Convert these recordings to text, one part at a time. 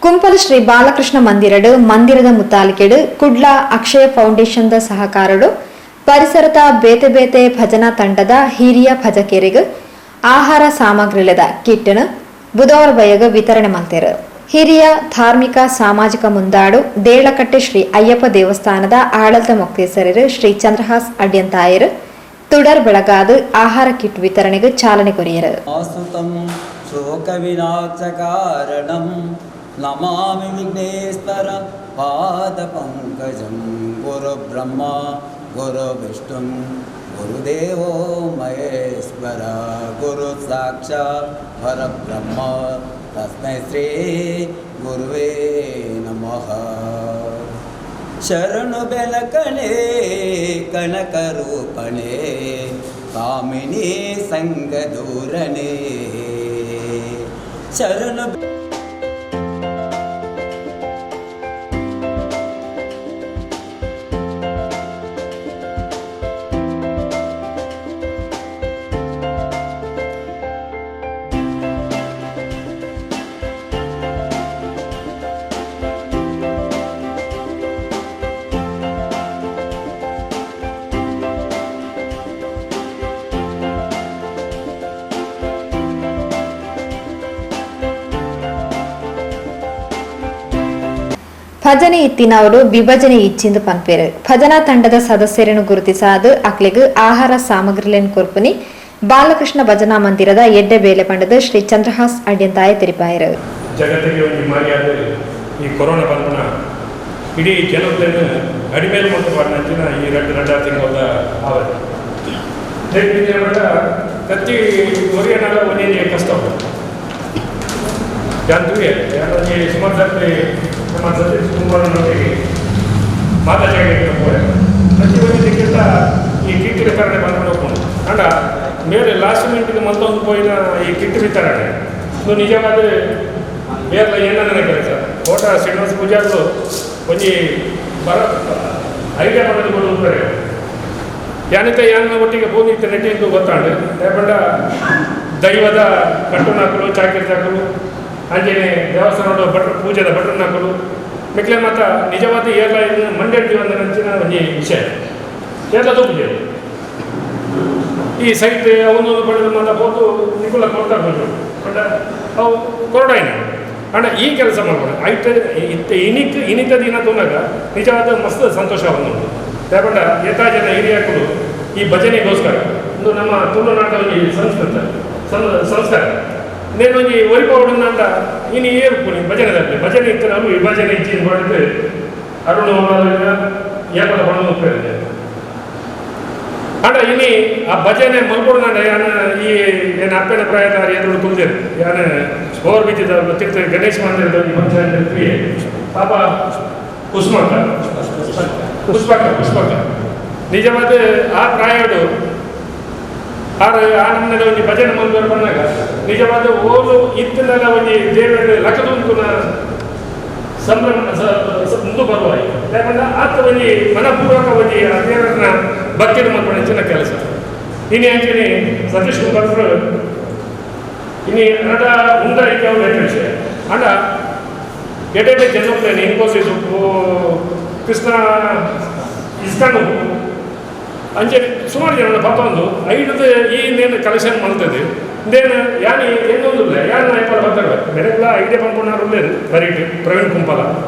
Kumpala Shri Balakrishna ಮಂದಿರಡು ಮಂದಿರದ ಮುತಾಲಿಕೆಡು ಕುಡ್ಲ ಅಕ್ಷಯ foundation the ಸಹಕಾರಡು ಪರಿಸರದ ಬೇತೆ ಬೇತೆ ಭಜನಾ ತಂಡದ ಹಿರಿಯ ಭಜಕೇರಿಗ್ ಆಹಾರ ಸಾಮಗ್ರಿಲೆದ ಕಿಟ್ಟನು ಬುಧವಾರ ಬಯ್ಯಗ್ ವಿತರಣೆ ಮಲ್ತೆರು. ಹಿರಿಯ ಧಾರ್ಮಿಕ ಸಾಮಾಜಿಕ ಮುಂದಾಡು ದೇಳಕಟ್ಟೆ ಶ್ರೀ ಅಯ್ಯಪ್ಪ ದೇವಸ್ಥಾನದ ಆಡಳಿತ ಮೊಕ್ತೇಸರರು ಶ್ರೀ ಚಂದ್ರಹಾಸ್ ಅಡ್ಯಂತಾಯರು ತುಡರ್ ಬೆಳಗಾದು ಆಹಾರ ಕಿಟ್ ವಿತರಣೆಗೆ ಚಾಲನೆ ಕೊರಿಯರು. ಆಸುತಂ ಶೋಕವಿನಾಶಕಾರಣಂ ನಮಾಮಿ ವಿಘ್ನೇಶ್ವರ ಪಾದಪಂಕಜಂ. ಗುರು ಬ್ರಹ್ಮ ಗುರು ವಿಷ್ಣು ಗುರುದೇವೋ ಮಹೇಶ್ವರ ಗುರು ಸಾಕ್ಷಾತ್ ಪರಬ್ರಹ್ಮ ತಸ್ಮೈ ಶ್ರೀ ಗುರುವೇ ನಮಃ. ಶರಣು ಬೆನಕಣೆ ಕನಕರೂಪಣೆ ಕಾಮಿನಿ ಸಂಗದೂರಣೆ ಶರಣು. ಭಜನೆ ಇತ್ತಿನವರು ವಿಭಜನೆ ಇಚ್ಚಿಂದು ಪನ್ಪೇರು. ಭಜನಾ ತಂಡದ ಸದಸ್ಯರನ್ನು ಗುರುತಿಸಾದು ಅಕ್ಲೆಗ್ ಆಹಾರ ಸಾಮಗ್ರಿಲೆನ್ ಕೊರ್ಪುನಿ ಬಾಲಕೃಷ್ಣ ಭಜನಾ ಮಂದಿರದ ಎಡ್ಡೆ ಬೇಲೆ ಪಂಡದು ಶ್ರೀ ಚಂದ್ರಹಾಸ್ ಅಡ್ಯಂತಾಯ ತೆರಿಪಾಯರು. ಜಗತ್ತಿಗೆ ಒಂದು ಮಾರಿಯಾದ ಈ ಕೊರೋನಾ ಪನ್ಪುನ ಇಡೀ ಜನತೆಯನ್ನು ಅಡಿಮೇಲೆ ಮತ್ತು ಪಾಡಿನಂಚಿನ ಈ ರಡ್ಡು ರಡ್ಡ ತಿಂಗಳ ಆವರೆ ಪ್ರತಿ ಒರಿಯನಾಲ ಒಂದೊಂದು ಕಷ್ಟ ಯಾನ್ ಯಾಕಂದ್ರೆ ಸುಮಾರು ಸರ್ತಿ ನಮ್ಮ ಸತೀಶ್ ಕುಮಾರನೊಟ್ಟಿಗೆ ಮಾತಾಚಾರ್ಯ ಪೋರೆ ಪ್ರತಿ ಒಂದಕ್ಕಿಂತ ಈ ಕಿಟ್ ವಿತರಣೆ ಬಂದ್ಕೊಂಡು ಹೋಗ್ಕೊಂಡು ಅಂಡ ಮೇಲೆ ಲಾಸ್ಟ್ ಮಿನಿಟ್ಗೆ ಮತ್ತೊಂದು ಪೋಯಿನ ಈ ಕಿಟ್ ವಿತರಣೆ ಇದು ನಿಜವಾದ ಬೇರೆ ಏನನ್ನ ಕೆಲಸ ಕೋಟ ಶ್ರೀನಿವಾಸ ಪೂಜಾರ್ಲು ಒಂಜಿ ಬರ ಐಡಿಯಾ ಮಾಡೋದು ಉಂಟು. ಯಾನಿತ ಯಾನ ಒಟ್ಟಿಗೆ ಪೋನಿತ್ತ ನೆಟ್ಟಿ ಗೊತ್ತಾಂಡು ಯಾಕಂಡ ದೈವದ ಕಟ್ಟುನಾಕಲು ಚಾಕಿರ್ತಾಕಲು ಅಂಜನೆ ದೇವಸ್ಥಾನದ ಭಟ್ರು ಪೂಜೆದ ಭಟ್ರನಾಕಲು ಮಿಕ್ಲೆ ಮಾತ ನಿಜವಾದ ಏರ್ಲ ಮಂಡ್ಯ ಜೀವನದ ನಂಚಿನ ಒಂಜಿ ವಿಷಯ ಏರ್ಲ ತೂಪುಜೆ ಈ ಸೈಟ್ ಅವನೊಂದು ಪಡೆದ ಮಾತ ಹೋದು ನಿಕುಲ ಕೊಡ್ತಾ ಹೋದ್ರು ಬಟ್ ಅವು ಕೊರಡಾಯಿನ ಅಂಡ ಈ ಕೆಲಸ ಮಾಡ್ಬೋದು ಐಟ್ ಇತ್ತ ಇನಿಕ್ ಇನಿತ ದಿನ ತೂನಾಗ ನಿಜವಾದ ಮಸ್ತ್ ಸಂತೋಷ ಬಂದುಂಟು. ಯಾಕಂಡ ಏತಾ ಜನ ಹಿರಿಯಕುಲು ಈ ಭಜನೆಗೋಸ್ಕರ ಒಂದು ನಮ್ಮ ತುಳುನಾಡ ಒಂಜಿ ಸಂಸ್ಕೃತ ಸಂಸ್ಕಾರ ನೇನು ಒಂಜಿ ಒರಿಪೋಡು ಅಂತ ಇನಿ ಏರ್ಪುನಿ ಭಜನೆ ತಪ್ಪಿ ಭಜನೆ ಇತ್ತು ನಾವು ವಿಭಜನೆ ಇಚ್ಚಿನ ಪಡೆದು ಅರುಣ ಏಪದ ಪಣ ಉಪ್ಪೇರು. ಅಂಡ ಇನಿ ಆ ಭಜನೆ ಮಲ್ಕೊಡು ಯಾನ ಈ ಏನು ಅಪ್ಪನ ಪ್ರಾಯದ ಎದುರು ಕುಲ್ದಿರು ಯಾನ ಓವರ್ ಬಿದ್ದಿದ್ದ ತೀರ್ಥ ಗಣೇಶ ಮಂದಿರದ ಒಂಜಿ ಫಂಕ್ಷನ್ ಇರ್ತೀವಿ ಪಾಪ ಕುಸುಮಕ್ಕ ಪುಷ್ಪಕ್ಕ ಪುಷ್ಪಕ್ಕ ನಿಜವಾದ ಆ ಪ್ರಾಯಡು ಆರು ಆ ನಮ್ಮನೆ ಒಂಜಿ ಭಜನೆ ಮಲ್ಪುವೆರ್ ಪನ್ನಗ ನಿಜವಾದ ಓಲು ಇತ್ತಿನಲ ಒಂಜಿ ದೇವೆರ್ ಲಕದುಂತುನ ಸಂಭ್ರಮ ಮುಂದು ಬರುವ ಯಾಕಂದ್ರೆ ಆತ ಒಂಜಿ ಮನಪೂರ್ವಕ ಒಂಜಿ ಆ ದೇವರನ್ನ ಭಕ್ತಿನ ಮಲ್ಪುನ ಅಂಚಿನ ಕೆಲಸ. ಇನಿ ಅಂಚನೆ ಸತೀಶ್ ಕುಮಾರ್ ಇನಿ ನಡ ಉಂಡ ಐತೆ ಅವ್ರು ಎಡ್ಡೆ ವಿಷಯ ಅಂಡ ಎಡೆ ಜನೋಕ್ಲೇನೆ ಇನ್ಫೋಸಿಸ್ ಕೃಷ್ಣ ಇಸ್ಕಾನ್ ಅಂಚನೆ ಸುಮಾರು ಜನ ಪತ್ತೊಂದು ಐದು ಈ ನೇನು ಕಲೆಕ್ಷನ್ ಮಾಡ್ತದೆ ನೇನು ಯಾನಿ ಏನೊಂದಿಲ್ಲ ಯಾರು ಐಪಲ ಬರ್ತಾರೆ ಬೆರೆಗ್ಲ ಐಡಿಯಾ ಪನ್ಪುನಾರು ಉಲ್ಲೇರು ಬರೀ ಪ್ರವೀಣ್ ಕುಂಪಲ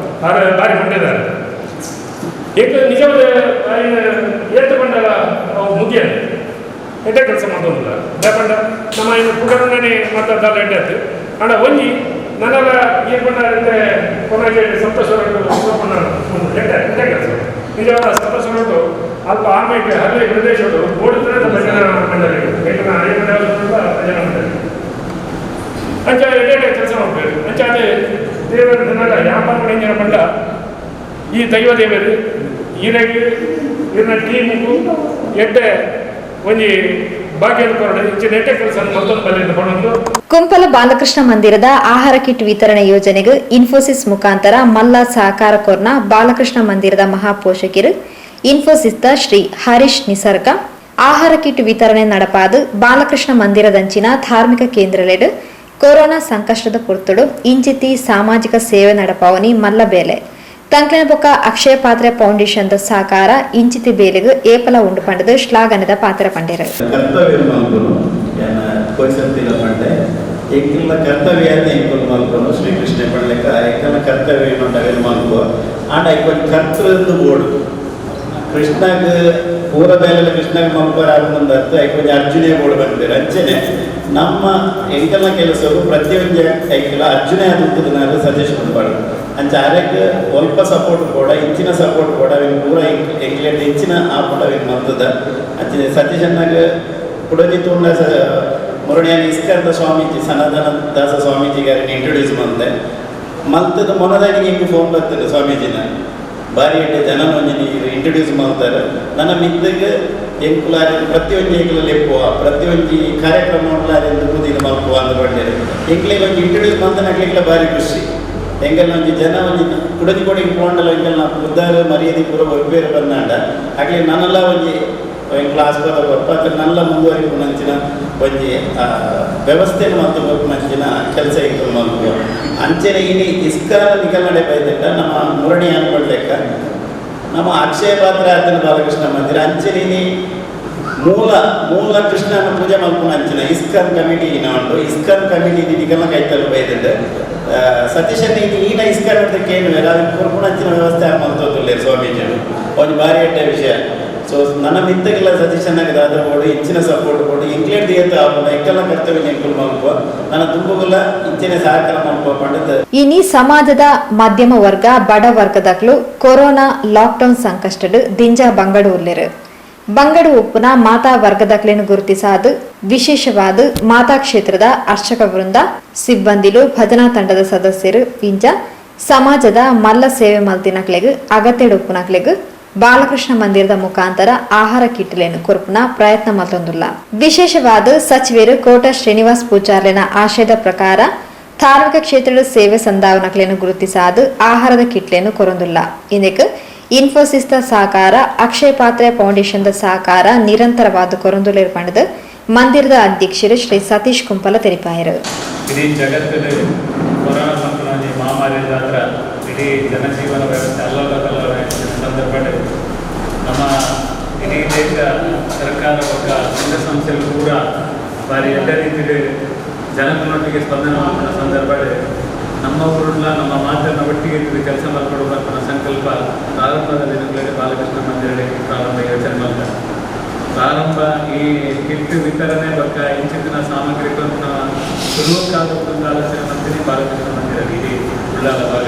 ಆರ್ ಬಾರಿ ಮಂಡ್ಯದಾರ ಏಕ ನಿಜವಾದ ಐನ ಏತ್ ಪಂಡಲ ಅವು ಮುಗಿಯಲ್ಲ ಎಡ್ಡೆ ಕೆಲಸ ಮಾಡ್ತೊಂದಿಲ್ಲ ದಾಯೆ ನಮ್ಮ ಐನ ಪುಗರಣನೆ ಮಾತ ದಾಲ ಎಡ್ಡೆ ಆತು. ಅಂಡ ಒಂಜಿ ನನಲ ಏರ್ ಪಂಡ ಇತ್ತೆ ಕೊನೆಗೆ ಸಂತೋಷ ಎಡ್ಡೆ ಎಡ್ಡೆ ಕೆಲಸ ನಿಜವಾದ ಸಂತೋಷ ಅಲ್ಪ ಆಮೇಲೆ ಹಳ್ಳಿ ಪ್ರದೇಶಗಳು ಓಡುತ್ತದೆ ಭಜನಾ ಮಂಡಳಿ ಏಕನ ಅಯ್ಯಪ್ಪ ದೇವಸ್ಥಾನದ ಭಜನಾ ಮಂಡಳಿ ಅಂಚ ಎಡ್ಡೆ ಎಡ್ಡೆ ಕೆಲಸ ಮಾಡ್ಬೇಕು. ಅಂಚ ಅದೇ ದೇವರ ದಿನಲ ಯಾಪ ಇಂಜಿನ ಪಂಡ ಈ ದೈವ ದೇವರು ಈರೆಗ್ ಇರ್ನ ಟೀಮುಗು ಎಡ್ಡೆ ಒಂಜಿ ಭಾಗ್ಯದ ಕೊರಡೆ ಇಂಚಿನ ಎಡ್ಡೆ ಕೆಲಸ ಮತ್ತೊಂದು ಬಲ್ಲಿಂದ ಪಡೊಂದು. ಕುಂಪಲ ಬಾಲಕೃಷ್ಣ ಮಂದಿರದ ಆಹಾರ ಕಿಟ್ ವಿತರಣೆ ಯೋಜನೆಗೆ ಇನ್ಫೋಸಿಸ್ ಮುಖಾಂತರ ಮಲ್ಲ ಸಹಕಾರ ಕೊರ್ನ ಬಾಲಕೃಷ್ಣ ಮಂದಿರದ ಮಹಾಪೋಷಕರು ಇನ್ಫೋಸಿಸ್ದ ಶ್ರೀ ಹರೀಶ್ ನಿಸರ್ಗ ಆಹಾರ ಕಿಟ್ ವಿತರಣೆ ನಡಪಾದು ಬಾಲಕೃಷ್ಣ ಮಂದಿರದಂಚಿನ ಧಾರ್ಮಿಕ ಕೇಂದ್ರಲೆಡ್ Corona ಸಂಕಷ್ಟದ ಪುರ್ತುಡು ಇಂಚಿತಿ ಸಾಮಾಜಿಕ ಸೇವೆ ನಡಪಾವನಿ ಮಲ್ಲ ಬೇಲೆ ತಂಕ್ಲಿನ ಬೊಕ್ಕ ಅಕ್ಷಯ ಪಾತ್ರೆ ಫೌಂಡೇಶನ್ the ಸಹಕಾರ ಇಂಚಿತಿ ಬೇಲೆಗ್ ಏಪಲ ಉಂಡು ಪಂಡದು ಶ್ಲಾಘನದ ಪಾತ್ರ ಪಂಡೇರು. ಕರ್ತವ್ಯ ಮಲ್ಪನು ಎಂಕಲ್ನ ಕರ್ತವ್ಯ ಎಂಕುಲು ಮಲ್ಪನು ಶ್ರೀಕೃಷ್ಣ ಪಂಡ್ಲೆಕ್ಕ ಎಂಕಲ್ನ ಕರ್ತವ್ಯ ಮಂಡವೇನು ಮಲ್ಪು ಆಂಡ ಐಕೊಂಜಿ ಕರ್ತೃಂದು ಬೋಡು ಕೃಷ್ಣಗ್ ಪೂರ ಬೇಲೆ ಕೃಷ್ಣಗ್ ಮಲ್ಪರ ಆಗುಂದು ಅರ್ಥ ಐಕೊಂಜಿ ಅರ್ಜುನೇ ಬೋಡು ಬಂದಿರು ಅಂಚೆನೆ ನಮ್ಮ ಎಂಕಲ್ನ ಕೆಲಸವು ಪ್ರತಿಯೊಂದು ಐಕ್ಲ ಅರ್ಜುನೇ ಆದುಂತದ ಸಜೆಷನ್ ಪಾಡು ಅಂಚ ಅರೆಗ್ ಒಲ್ಪ ಸಪೋರ್ಟ್ ಕೂಡ ಇಂಚಿನ ಸಪೋರ್ಟ್ ಕೂಡ ಅವೇನು ಪೂರ ಎಂಕ್ಲೆಡ್ ಇಂಚಿನ ಆಪುಂಡ ಅವೇನು ಮಲ್ತದ ಅಂಚನೆ ಸತೀಶನ್ನಾಗ ಕುಡೋಜಿ ತೂಂಡ ಮುರಣಿಯಾನ ಇಸ್ಕಂದ ಸ್ವಾಮೀಜಿ ಸನಾತನ ದಾಸ ಸ್ವಾಮೀಜಿ ಗಾರಿನ ಇಂಟ್ರೊಡ್ಯೂಸ್ ಮಂತೆ ಮಲ್ತದ ಮೊನದಾನಿಗೆ ಹಿಂಗೆ ಫೋನ್ ಬರ್ತದೆ ಸ್ವಾಮೀಜಿನ ಭಾರಿ ಎಡ್ಡೆ ಜನ ಒಂಜಿ ನೀರು ಇಂಟ್ರೊಡ್ಯೂಸ್ ಮಾಡ್ತಾರೆ ನನ್ನ ಮಿತ್ತಗೆ ಎಂಕುಲಾರಿ ಪ್ರತಿಯೊಂಜಿ ಎಂಕುಲಲ್ಲಿ ಎಪ್ಪುವ ಪ್ರತಿಯೊಂಜಿ ಕಾರ್ಯಕ್ರಮ ಉಂಡ್ಲಾರಿ ಬೂದಿಗೆ ಮಲ್ಪುವ ಅಂದ್ ಪಂಡೇರು ಎಂಕ್ಲೆಗ್ ಒಂಜಿ ಇಂಟ್ರೊಡ್ಯೂಸ್ ಮಂತನ ಅಕ್ಲೆಗ್ಲ ಭಾರಿ ಖುಷಿ ಎಂಕಲ್ನ ಒಂಜಿ ಜನ ಒಂಜಿ ಕುಡಜಿ ಕೊಡಿಗೆ ಪೋಂಡಲ ಎಂಕಲ್ನ ಬುದ್ಧಾರು ಮರ್ಯಾದೆ ಪೂರ ಒಬ್ಬೇರು ಬಂದಾಂಡ ಅಕ್ಲೆ ನನ್ನಲ್ಲ ಒಂಜಿ ಎಂಕ್ಲ ಆಸ್ಪದ ಬರ್ಪ ಅದ್ರ ನಲ್ಲ ಮುಂದುವರಿಪುನಂಚಿನ ಒಂಜಿ ವ್ಯವಸ್ಥೆಯನ್ನು ಮತ್ತು ಬರ್ಪುನಂಚಿನ ಕೆಲಸ ಎಂಕುಲು ಮಲ್ಪುವ ಅಂಚೆನೆ ಇನಿ ಇಸ್ಕಾನ ನಿಕಲ್ನಡೆ ಬೈದಿಟ್ಟ ನಮ್ಮ ಮುರಣಿ ಅನ್ಪಡ್ಲೆಕ್ಕ ನಮ್ಮ ಅಕ್ಷಯ ಪಾತ್ರ ಆತನ ಬಾಲಕೃಷ್ಣ ಮಂದಿರ ಅಂಚೆನೆ ಇನಿ ಮೂಲ ಮೂಲ ಕೃಷ್ಣನ ಪೂಜೆ ಮಲ್ಪುನ ಅಂಚಿನ ಇಸ್ಕಾನ್ ಕಮಿಟಿ ಇನ ಉಂಟು ಇಸ್ಕಾನ್ ಕಮಿಟಿ ನಿಕಲ್ನ ಕೈತಲು ಬೈದಿಟ್ಟ ಸತೀಶನ್ ಇದು ಈನ ಇಸ್ಕಾನ್ ಅಂತ ಕೇಳುವೆ ಅದಕ್ಕೆ ಕೊರ್ಪುನ ಅಂಚಿನ ವ್ಯವಸ್ಥೆ ಮಲ್ತೋತುಲ್ಲೇರು ಸ್ವಾಮೀಜಿಗಳು ಒಂಜಿ ಭಾರಿ ಎಡ್ಡೆ ವಿಷಯ. ಸೊ ನನ್ನ ಮಿತ್ತಗೆಲ್ಲ ಸತೀಶನ್ನಾಗ ದಾದ ಬೋಡು ಇಂಚಿನ ಸಪೋರ್ಟ್ ಬೋಡು ಇಂಕ್ಲೇಡ್ ದಿಯತ್ತ ಆಪುನ ಎಂಕಲ್ನ ಕರ್ತವ್ಯ ಎಂಕುಲು ಮಲ್ಪುವ ನನ್ನ ತುಂಬುಗುಲ ಇಂಚಿನ ಸಹಕಾರ ಮಲ್ಪುವ ಪಂಡದ. ಇನಿ ಸಮಾಜದ ಮಧ್ಯಮ ವರ್ಗ ಬಡ ವರ್ಗದಕ್ಲು ಕೊರೋನಾ ಲಾಕ್ಡೌನ್ ಸಂಕಷ್ಟಡ್ ದಿಂಜ ಬಂಗಡು ಉಲ್ಲೆರು ಬಂಗಡು ಉಪ್ಪುನ ಮಾತಾ ವರ್ಗದಕ್ಲೇನು ಗುರುತಿಸಾದು ವಿಶೇಷವಾದ ಮಾತಾ ಕ್ಷೇತ್ರದ ಅರ್ಚಕ ವೃಂದ ಸಿಬ್ಬಂದಿಲು ಭಜನಾ ತಂಡದ ಸದಸ್ಯರು ಇಂಜ ಸಮಾಜದ ಮಲ್ಲ ಸೇವೆ ಮಲ್ತಿನಕ್ಲೆಗ್ ಅಗತ್ಯಡ್ ಉಪ್ಪುನಕ್ಲೆಗ್ ಬಾಲಕೃಷ್ಣ ಮಂದಿರದ ಮುಖಾಂತರ ಆಹಾರ ಕಿಟ್ಲೇನು ಕೊರ್ಪುನ ಪ್ರಯತ್ನ ಮಲ್ತೊಂದುಲ್ಲ. ವಿಶೇಷವಾದ ಸಚಿವರು ಕೋಟ ಶ್ರೀನಿವಾಸ್ ಪೂಜಾರ್ಲೆನ ಆಶಯದ ಪ್ರಕಾರ ಧಾರ್ಮಿಕ ಕ್ಷೇತ್ರದ ಸೇವೆ ಸಂದಾವನಕ್ಲೇನು ಗುರುತಿಸಾದು ಆಹಾರದ ಕಿಟ್ಲೇನು ಕೊರೊಂದುಲ್ಲ. ಇದಕ್ಕೆ ಇನ್ಫೋಸಿಸ್ ಸಹಕಾರ ಅಕ್ಷಯ ಪಾತ್ರೆ ಫೌಂಡೇಶನ್ ಸಹಕಾರ ನಿರಂತರವಾದ ಕೊರೊಂದುಲೇರ್ ಪಂಡದು ಮಂದಿರದ ಅಧ್ಯಕ್ಷರು ಶ್ರೀ ಸತೀಶ್ ಕುಂಪಲ ತೆರಿಪಾಯರು. ಇಡೀ ಜಗತ್ತಿನಲ್ಲಿ ಕೊರೋನಾ ಪನ್ಪುನ ಮಹಾಮಾರಿ ಮಾತ್ರ ಇಡೀ ಜನಜೀವನ ವ್ಯವಸ್ಥೆ ಅಲ್ಲೋಲ ಸಂದರ್ಭ ನಮ್ಮ ಇಡೀ ದೇಶ ಸರ್ಕಾರ ಬೊಕ್ಕ ಸಂಘ ಸಂಸ್ಥೆಗಳು ಕೂಡ ಭಾರಿ ಎಲ್ಲ ರೀತಿಯಲ್ಲಿ ಜನಗಳೊಟ್ಟಿಗೆ ಸ್ಪಂದನೆ ಮಾಡ್ಕೊಂಡ ಸಂದರ್ಭ ನಮ್ಮ ಊರುಳ್ಳ ನಮ್ಮ ಮಾತನ್ನ ಒಟ್ಟಿಗೆ ಕೆಲಸ ಮಾಡಿಕೊಡುವ ಸಂಕಲ್ಪ ಪ್ರಾರಂಭದ ದಿನಗಳಲ್ಲಿ ಬಾಲಕೃಷ್ಣ ಮಂದಿರಕ್ಕೆ ಪ್ರಾರಂಭ ಯೋಚನೆ ಮಾಡ್ತಾರೆ. ಪ್ರಾರಂಭ ಈ ಕಿಟ್ ವಿತರಣೆ ಬೊಕ್ಕ ಇಂಚಿನ ಸಾಮಗ್ರಿ ಸುಲಭಕ್ಕಾದ ಒಂದು ಆಲೋಚನೆ ಮಾಡ್ತೀನಿ ಬಾಲಕೃಷ್ಣ ಮಂದಿರ ಇಡೀ ಉಳ್ಳಾಲ ಭಾಗ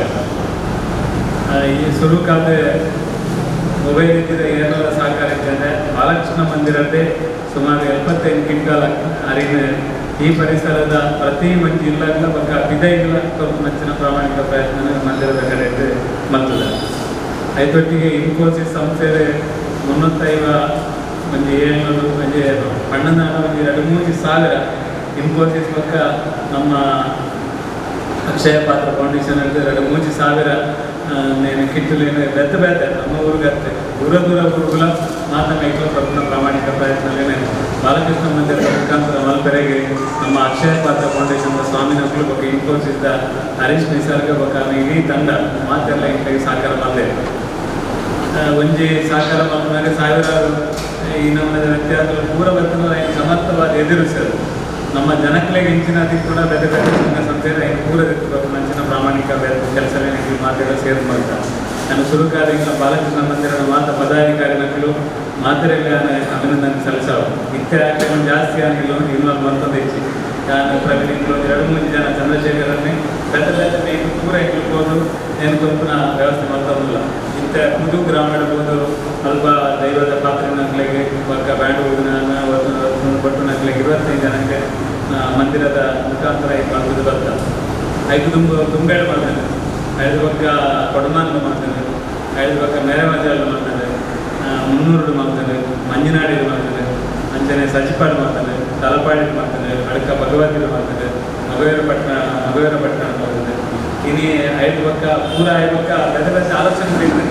ಈ ಸುಲುಕಾದ ಮೊಬೈಲ್ ಇದ್ದಿದ್ದ ಏನಾರ ಸಹಕಾರ ಇದ್ದರೆ ಬಾಲಕೃಷ್ಣ ಮಂದಿರದ್ದೇ ಸುಮಾರು 75 ಕ್ವಿಂಟಾಲ್ ಅರಿನ ಈ ಪರಿಸರದ ಪ್ರತಿ ಒಂದು ಜಿಲ್ಲಾಗಳ ಬೊಕ್ಕ ಬಿದೈಗಳ ಮಂಚಿನ ಪ್ರಾಮಾಣಿಕ ಪ್ರಯತ್ನ ಮಂದಿರದ ಕಡೆ ಮಲ್ತದ. ಐತೊಟ್ಟಿಗೆ ಇನ್ಫೋಸಿಸ್ ಸಂಸ್ಥೆ 350 ಒಂಜಿ 700 ಒಂಜಿ ಪಣ್ಣನಾಡ ಒಂಜಿ 2-3 ಸಾವಿರ ಇನ್ಫೋಸಿಸ್ ಬೊಕ್ಕ ನಮ್ಮ ಅಕ್ಷಯ ಪಾತ್ರ ಫೌಂಡೇಶನ್ ಅಂತ 2-3 ಸಾವಿರ ನೇನು ಕಿಟ್ಟುಲೇನು ಬೆತ್ತ ಬೆತ್ತ ನಮ್ಮ ಊರಿಗತ್ತೆ ದೂರ ದೂರ ಊರುಗಳ ಮಾತನಾಡಲು ಪ್ರಪಂಚ ಪ್ರಾಮಾಣಿಕ ಪ್ರಯತ್ನಲೇನೆ ಬಾಲಕೃಷ್ಣ ಮಂದಿರದ ಮುಖಾಂತರ ಮಲ್ಪೆರೆಗೆ ನಮ್ಮ ಅಕ್ಷಯ ಪಾತ್ರ ಫೌಂಡೇಶನ್ ಸ್ವಾಮಿನಕ್ಲು ಬೊಕ್ಕ ಇನ್ಫೋಸಿಸ್ ಹರೀಶ್ ನಿಸರ್ಗ ಬೊಕ್ಕ ಇಡೀ ತಂಡ ಮಾತೆಲ್ಲ ಇಂಟ್ಲಿಗೆ ಸಹಕಾರ ಮಲ್ದೆ. ಒಂಜಿ ಸಹಕಾರ ಮಲ್ಪುನಾಗ ಸಾವಿರಾರು ಈ ನಮ್ಮದ ವ್ಯತ್ಯಾಸ ಪೂರ ಬರ್ತನ ಸಮರ್ಥವಾದ ಎದುರಿಸಲು ನಮ್ಮ ಜನಕ್ಲೆಗ್ ಇಂಚಿನ ಕೂಡ ಬೇರೆ ಬೇರೆ ಸಂಘ ಸಂಸ್ಥೆ ಪೂರ ಮಂಚಿನ ಪ್ರಾಮಾಣಿಕ ಬೇರೆ ಕೆಲಸನೇ ಮಾತೆಲ್ಲ ಸೇರ್ ಮಾಡ್ತಾರೆ. ನಾನು ಸುರುಕಾದ ಇಂಗ್ಲ ಬಾಲಕೃಷ್ಣ ಮಂದಿರದ ಮಾತ ಪದಾಧಿಕಾರಿನಕ್ಲು ಮಾತೆರೆಲ್ಲ ಅಭಿನಂದನೆ ಸಲ್ಲಿಸಾವು. ಇತ್ತೆ ಒಂದು ಜಾಸ್ತಿ ಆಗಿಲ್ಲ ಇನ್ವಾಲ್ವ್ ಮಾಡ್ತದೆ ಹೆಚ್ಚು ನಾನು ಪ್ರವೀಣ್ ಇಂಗ್ಲು ಒಂದು 2-3 ಜನ ಚಂದ್ರಶೇಖರನ್ನೇ ಬೇರೆ ಬೇರೆ ಇದು ಪೂರ ಇಂಗ್ಲು ಏನು ಕೊಪ್ಪನ ವ್ಯವಸ್ಥೆ ಮಾಡ್ತಾ ಇತ್ತೆ ಪುದು ಗ್ರಾಮ ಇಡ್ಬೋದು ಅಲ್ಪ ದೈವದ ಪಾತ್ರೆ ಬೊಕ್ಕ ಬ್ಯಾಂಡ್ ಊದಿನ ಬೊಟ್ಟು ನಕ್ಲೆಗ್ 25 ಜನಕ್ಕೆ ಮಂದಿರದ ಮುಖಾಂತರ ಇದು ಮಾಡ್ತದೆ ಬರ್ತಾ ಐದು ತುಂಬ ತುಂಬೇಳು ಮಾಡ್ತೇನೆ, ಐದು ಪಕ್ಕ ಕೊಡಮಾನ ಮಾಡ್ತೇನೆ, ಐದು ಪಕ್ಕ ಮೇರೆಮಜಾಲು ಮಾಡ್ತೇನೆ, ಮುನ್ನೂರು ಮಾಡ್ತೇನೆ, ಮಂಜಿನಾಡಿ ಮಾಡ್ತೇನೆ, ಅಂಚನೆ ಸಜಿಪಾಡು ಮಾಡ್ತೇನೆ, ತಲಪಾಡಿ ಮಾಡ್ತೇನೆ, ಅಡಕ ಭಗವತಿ ಮಾಡ್ತೇನೆ, ಮಗವೀರಪಟ್ಟಣ ಮಗವೀರಪಟ್ಟಣ ಮಾಡ್ತೇನೆ. ಇನಿ ಐದು ಪಕ್ಕ ಪೂರ ಐದು ಪಕ್ಕ ಬೇರೆ ಬೇರೆ ಆಲೋಚನೆ ಬೇಕು.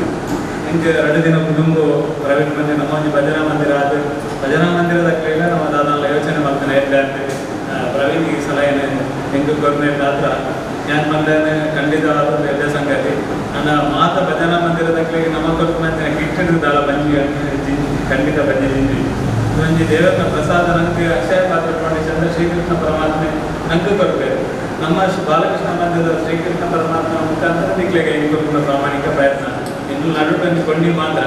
ಹಿಂಗೆ 2 ದಿನ ಕುಟುಂಬ ಪ್ರೈವೇಟ್ ಮಂದಿರ ನಮ್ಮ ಒಂಜಿ ಭಜನಾ ಮಂದಿರ ಅದು ಭಜನಾ ಮಂದಿರದ ಕೈಲ ನಮ್ಮ ದಾದಾಲ ಯೋಚನೆ ಮಾಡ್ತೇನೆ. ಎಡ್ಡೆ ಪ್ರವೀಣ್ ಈ ಸಲ ಏನು ಎಂಕ್ ಕೊರ್ನೆಟ್ ಯಾನ್ ಪಂಡನೆ ಖಂಡಿತವಾದ ಎಡ್ಡೆ ಸಂಗತಿ. ನನ್ನ ಮಾತ ಭಜನಾ ಮಂದಿರದಕ್ಲೆಗ್ ನಮ ಕೊರ್ಪುನಂಚಿನ ಕಿಟ್ಟೆಡ್ ದಾಲ ಬಂಜಿ ಖಂಡಿತ ಬಂಜಿ ಜಿಂಜಿ ಒಂಜಿ ದೇವರ ಪ್ರಸಾದ ನಂಗೆ ಅಕ್ಷಯ ಪಾತ್ರ ಫೌಂಡೇಶನ್ ಶ್ರೀಕೃಷ್ಣ ಪರಮಾತ್ಮೆ ನಂಗೆ ಕೊರ್ಪೇರು. ನಮ್ಮ ಬಾಲಕೃಷ್ಣ ಮಂದಿರದ ಶ್ರೀಕೃಷ್ಣ ಪರಮಾತ್ಮ ಮುಖಾಂತರ ನಿಕ್ಲೆಗೆ ಎಂಕ್ ಕೊರ್ಪುನ ಪ್ರಾಮಾಣಿಕ ಪ್ರಯತ್ನ. ಇನ್ನು ನಡುಟು ಒಂಜಿ ಕೊಂಡಿ ಮಾತ್ರ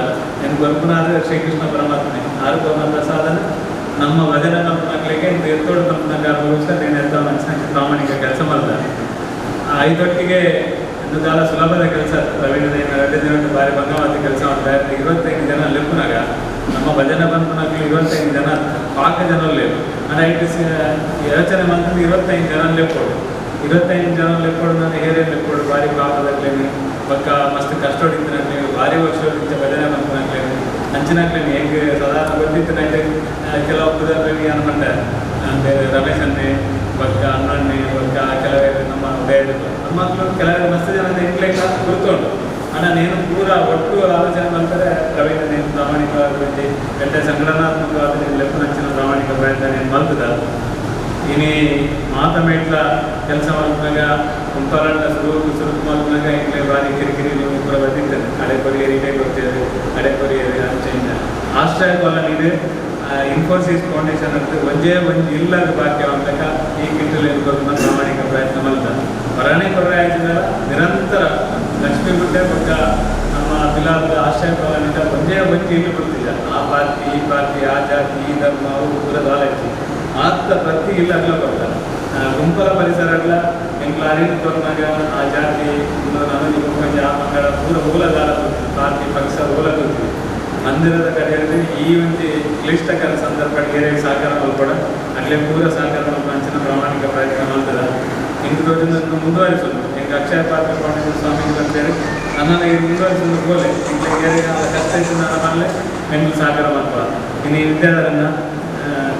ಎಂಕ್ ಕೊರ್ಪುನಾದ್ರೆ ಶ್ರೀಕೃಷ್ಣ ಪರಮಾತ್ಮೆ ಆರು ಕೊರ್ನ ಪ್ರಸಾದನ ನಮ್ಮ ಭಜನೆ ಮಲ್ಪನಕ್ಲೆಗೆ ಎತ್ತೋಡು ಮಲ್ಪನ నేను ಎತ್ತ ಮನಸ್ಸಿನ ಪ್ರಾಮಾಣಿಕ ಕೆಲಸ ಮಾಡ್ತಾರೆ. ಐದೊಟ್ಟಿಗೆ ದಾಲ ಸುಲಭದ ಕೆಲಸ ಪ್ರವೀಣ ಎರಡು ದಿನ ಭಾರಿ ಭಂಗವಾದ ಕೆಲಸ ಮಾಡ್ತಾರೆ. 25 ಜನ ಲೆಪ್ಪುನಾಗ ನಮ್ಮ ಭಜನೆ ಬಂದ್ಪುನಾಗ 25 ಜನ ಪಾಕ ಜನ ಲೇವು. ನಾನು ಐಟು ಯೋಚನೆ ಮಾಡ್ತಂದ್ರೆ 25 ಜನ ಲೆಪ್ಪೋಡು 25 ಜನ ಲೆಪ್ಪೋಡು ನಾನು ಹೇರೆ ಲೆಪ್ಪೋಡು ಭಾರಿ ಪಾಪದಕ್ಲೇನೆ ಪಕ್ಕ ಮಸ್ತ್ ಕಷ್ಟ ಹೊಡಿತಿನಾಗ್ಲೇನೆ ಭಾರಿ ವರ್ಷ ಭಜನೆ ಬಂದ್ಪುನಾಗ್ಲೇನೆ ಅಂಚಿನಾಗ್ಲೇನೆ ಹೆಂಗೆ ಸಾಧಾರಣ ಗೊತ್ತಿತ್ತು. ಕೆಲವು ಪುದರ್ಗಳಿಗೆ ಅನ್ಕೊಂಡೆ ಅಂದರೆ ರಮೇಶ್ ಅನ್ನೆ ಬಕ್ಕ ಅಣ್ಣಣ್ಣೆ ಬಕ್ಕ ಕೆಲವರು ನಮ್ಮ ಬೇಡ ನಮ್ಮ ಮಕ್ಕಳು ಕೆಲವರು ಮಸ್ತ್ ಜನ ಎಂಟ್ಲೆಕ್ಕ ಗುರ್ತುಂಟು. ಅಣ್ಣ నేను ಪೂರ ಒಟ್ಟು ಆಲೋಚನೆ ಮಾಡ್ತಾರೆ ಪ್ರವೀಣ నేను ಪ್ರಾಮಾಣಿಕವಾಗಿ ಎಡ್ಡೆ ಸಂಘಟನಾತ್ಮಕವಾದ నేను ಲೆಪ್ಪನಂಚಿನ ಪ್ರಾಮಾಣಿಕ ಪ್ರಯತ್ನ నేను ಮಲ್ತದ. ಇನಿ ಮಾತ ಮೇಟ್ಲ ಕೆಲಸ ಮಾಡ್ದಾಗ ಕುಂಪಾಲಣ್ಣ ಸುರುಕು ಸುರುಕು ಮಾಡ್ದಾಗ ಇಂಗ್ಲೆ ಭಾರಿ ಕಿರಿಕಿರಿ ಪೂರ ಬಂದಿರ್ತದೆ. ಅಡೆ ಕೊರಿಯರ್ ಇಡೇ ಕೊಡ್ತೇವೆ ಅಡೆ ಕೊರಿಯರ್ ಅಂಚೆಯಿಂದ ಆಶ್ರಯ ಕಾಲೋನಿ ಇನ್ಫೋಸಿಸ್ ಫೌಂಡೇಶನ್ ಅಂತ ಒಂಜೇ ಒಂಜಿ ಇಲ್ಲದ ಬಾಕಿ ಅಂತಕ ಈ ಕಿಟ್ಟಲ್ಲಿ ಪ್ರಾಮಾಣಿಕ ಪ್ರಯತ್ನ ಮಲ್ತ ಹೊರನೇ ಕೊರ್ರೆ ಆಯ್ತದಲ್ಲ ನಿರಂತರ ಲಕ್ಷ್ಮೀ ಗುಡ್ಡೆ ಪಕ್ಕ ನಮ್ಮ ಬಿಲಾದ ಆಶ್ರಯ ಕಾಲೋನಿಂದ ಒಂಜೇ ಒಂಜಿ ಇಲ್ಲು ಕೊಡ್ತಿದ್ದ. ಆ ಪಾರ್ಟಿ ಈ ಪಾರ್ಟಿ ಆ ಜಾತಿ ಈ ಧರ್ಮ ಅವು ಪೂರ ದಾಲಚ್ಚಿ ಮಾತ್ರ ಪ್ರತಿ ಇಲ್ಲ ಅಗ್ಲ ಕೊಡ್ತಾರೆ. ಗುಂಪಲ ಪರಿಸರ ಅಗ್ಲ ಎಂಕ್ಲ ಅರಿವು ಕೊರ್ನಾಗ ಆ ಜಾತಿ ನನಗೆ ಗುಂಪಂಜಿ ಆ ಮಂಗಳ ಪೂರ ಮೂಲದಾರ ಪಾರ್ಟಿ ಪಕ್ಷ ಮೂಲ ಗೊತ್ತಿದೆ. ಮಂದಿರದ ಕಡೆಯಲ್ಲಿ ಈ ಒಂಜಿ ಕ್ಲಿಷ್ಟಕರ ಸಂದರ್ಭ ಏರೇ ಸಹಕಾರ ಮಲ್ಪಡ ಅಲ್ಲೇ ಪೂರ ಸಹಕಾರ ಮಲ್ಪಂಚಿನ ಪ್ರಾಮಾಣಿಕ ಪ್ರಯತ್ನ ಮಾಡ್ತದ. ಎಂಕ್ ತೋಜಿನ ಮುಂದುವರಿಸೋದು ಎಂಕ್ ಅಕ್ಷಯ ಪಾತ್ರ ಫೌಂಡೇಶನ್ ಸ್ವಾಮೀಜಿ ಬಂತೇಳಿ ನನ್ನನ್ನು ಇದು ಮುಂದುವರಿಸೋದು ಗೋಲೆ ಎಂಕ್ಲೆ ಏರೇ ಕಷ್ಟ ಇತ್ತು ನನ್ನ ಮನಲೆ ಎಂಕ್ ಸಹಕಾರ ಮಲ್ಪ. ಇನ್ನು ವಿದ್ಯಾಧರನ್ನ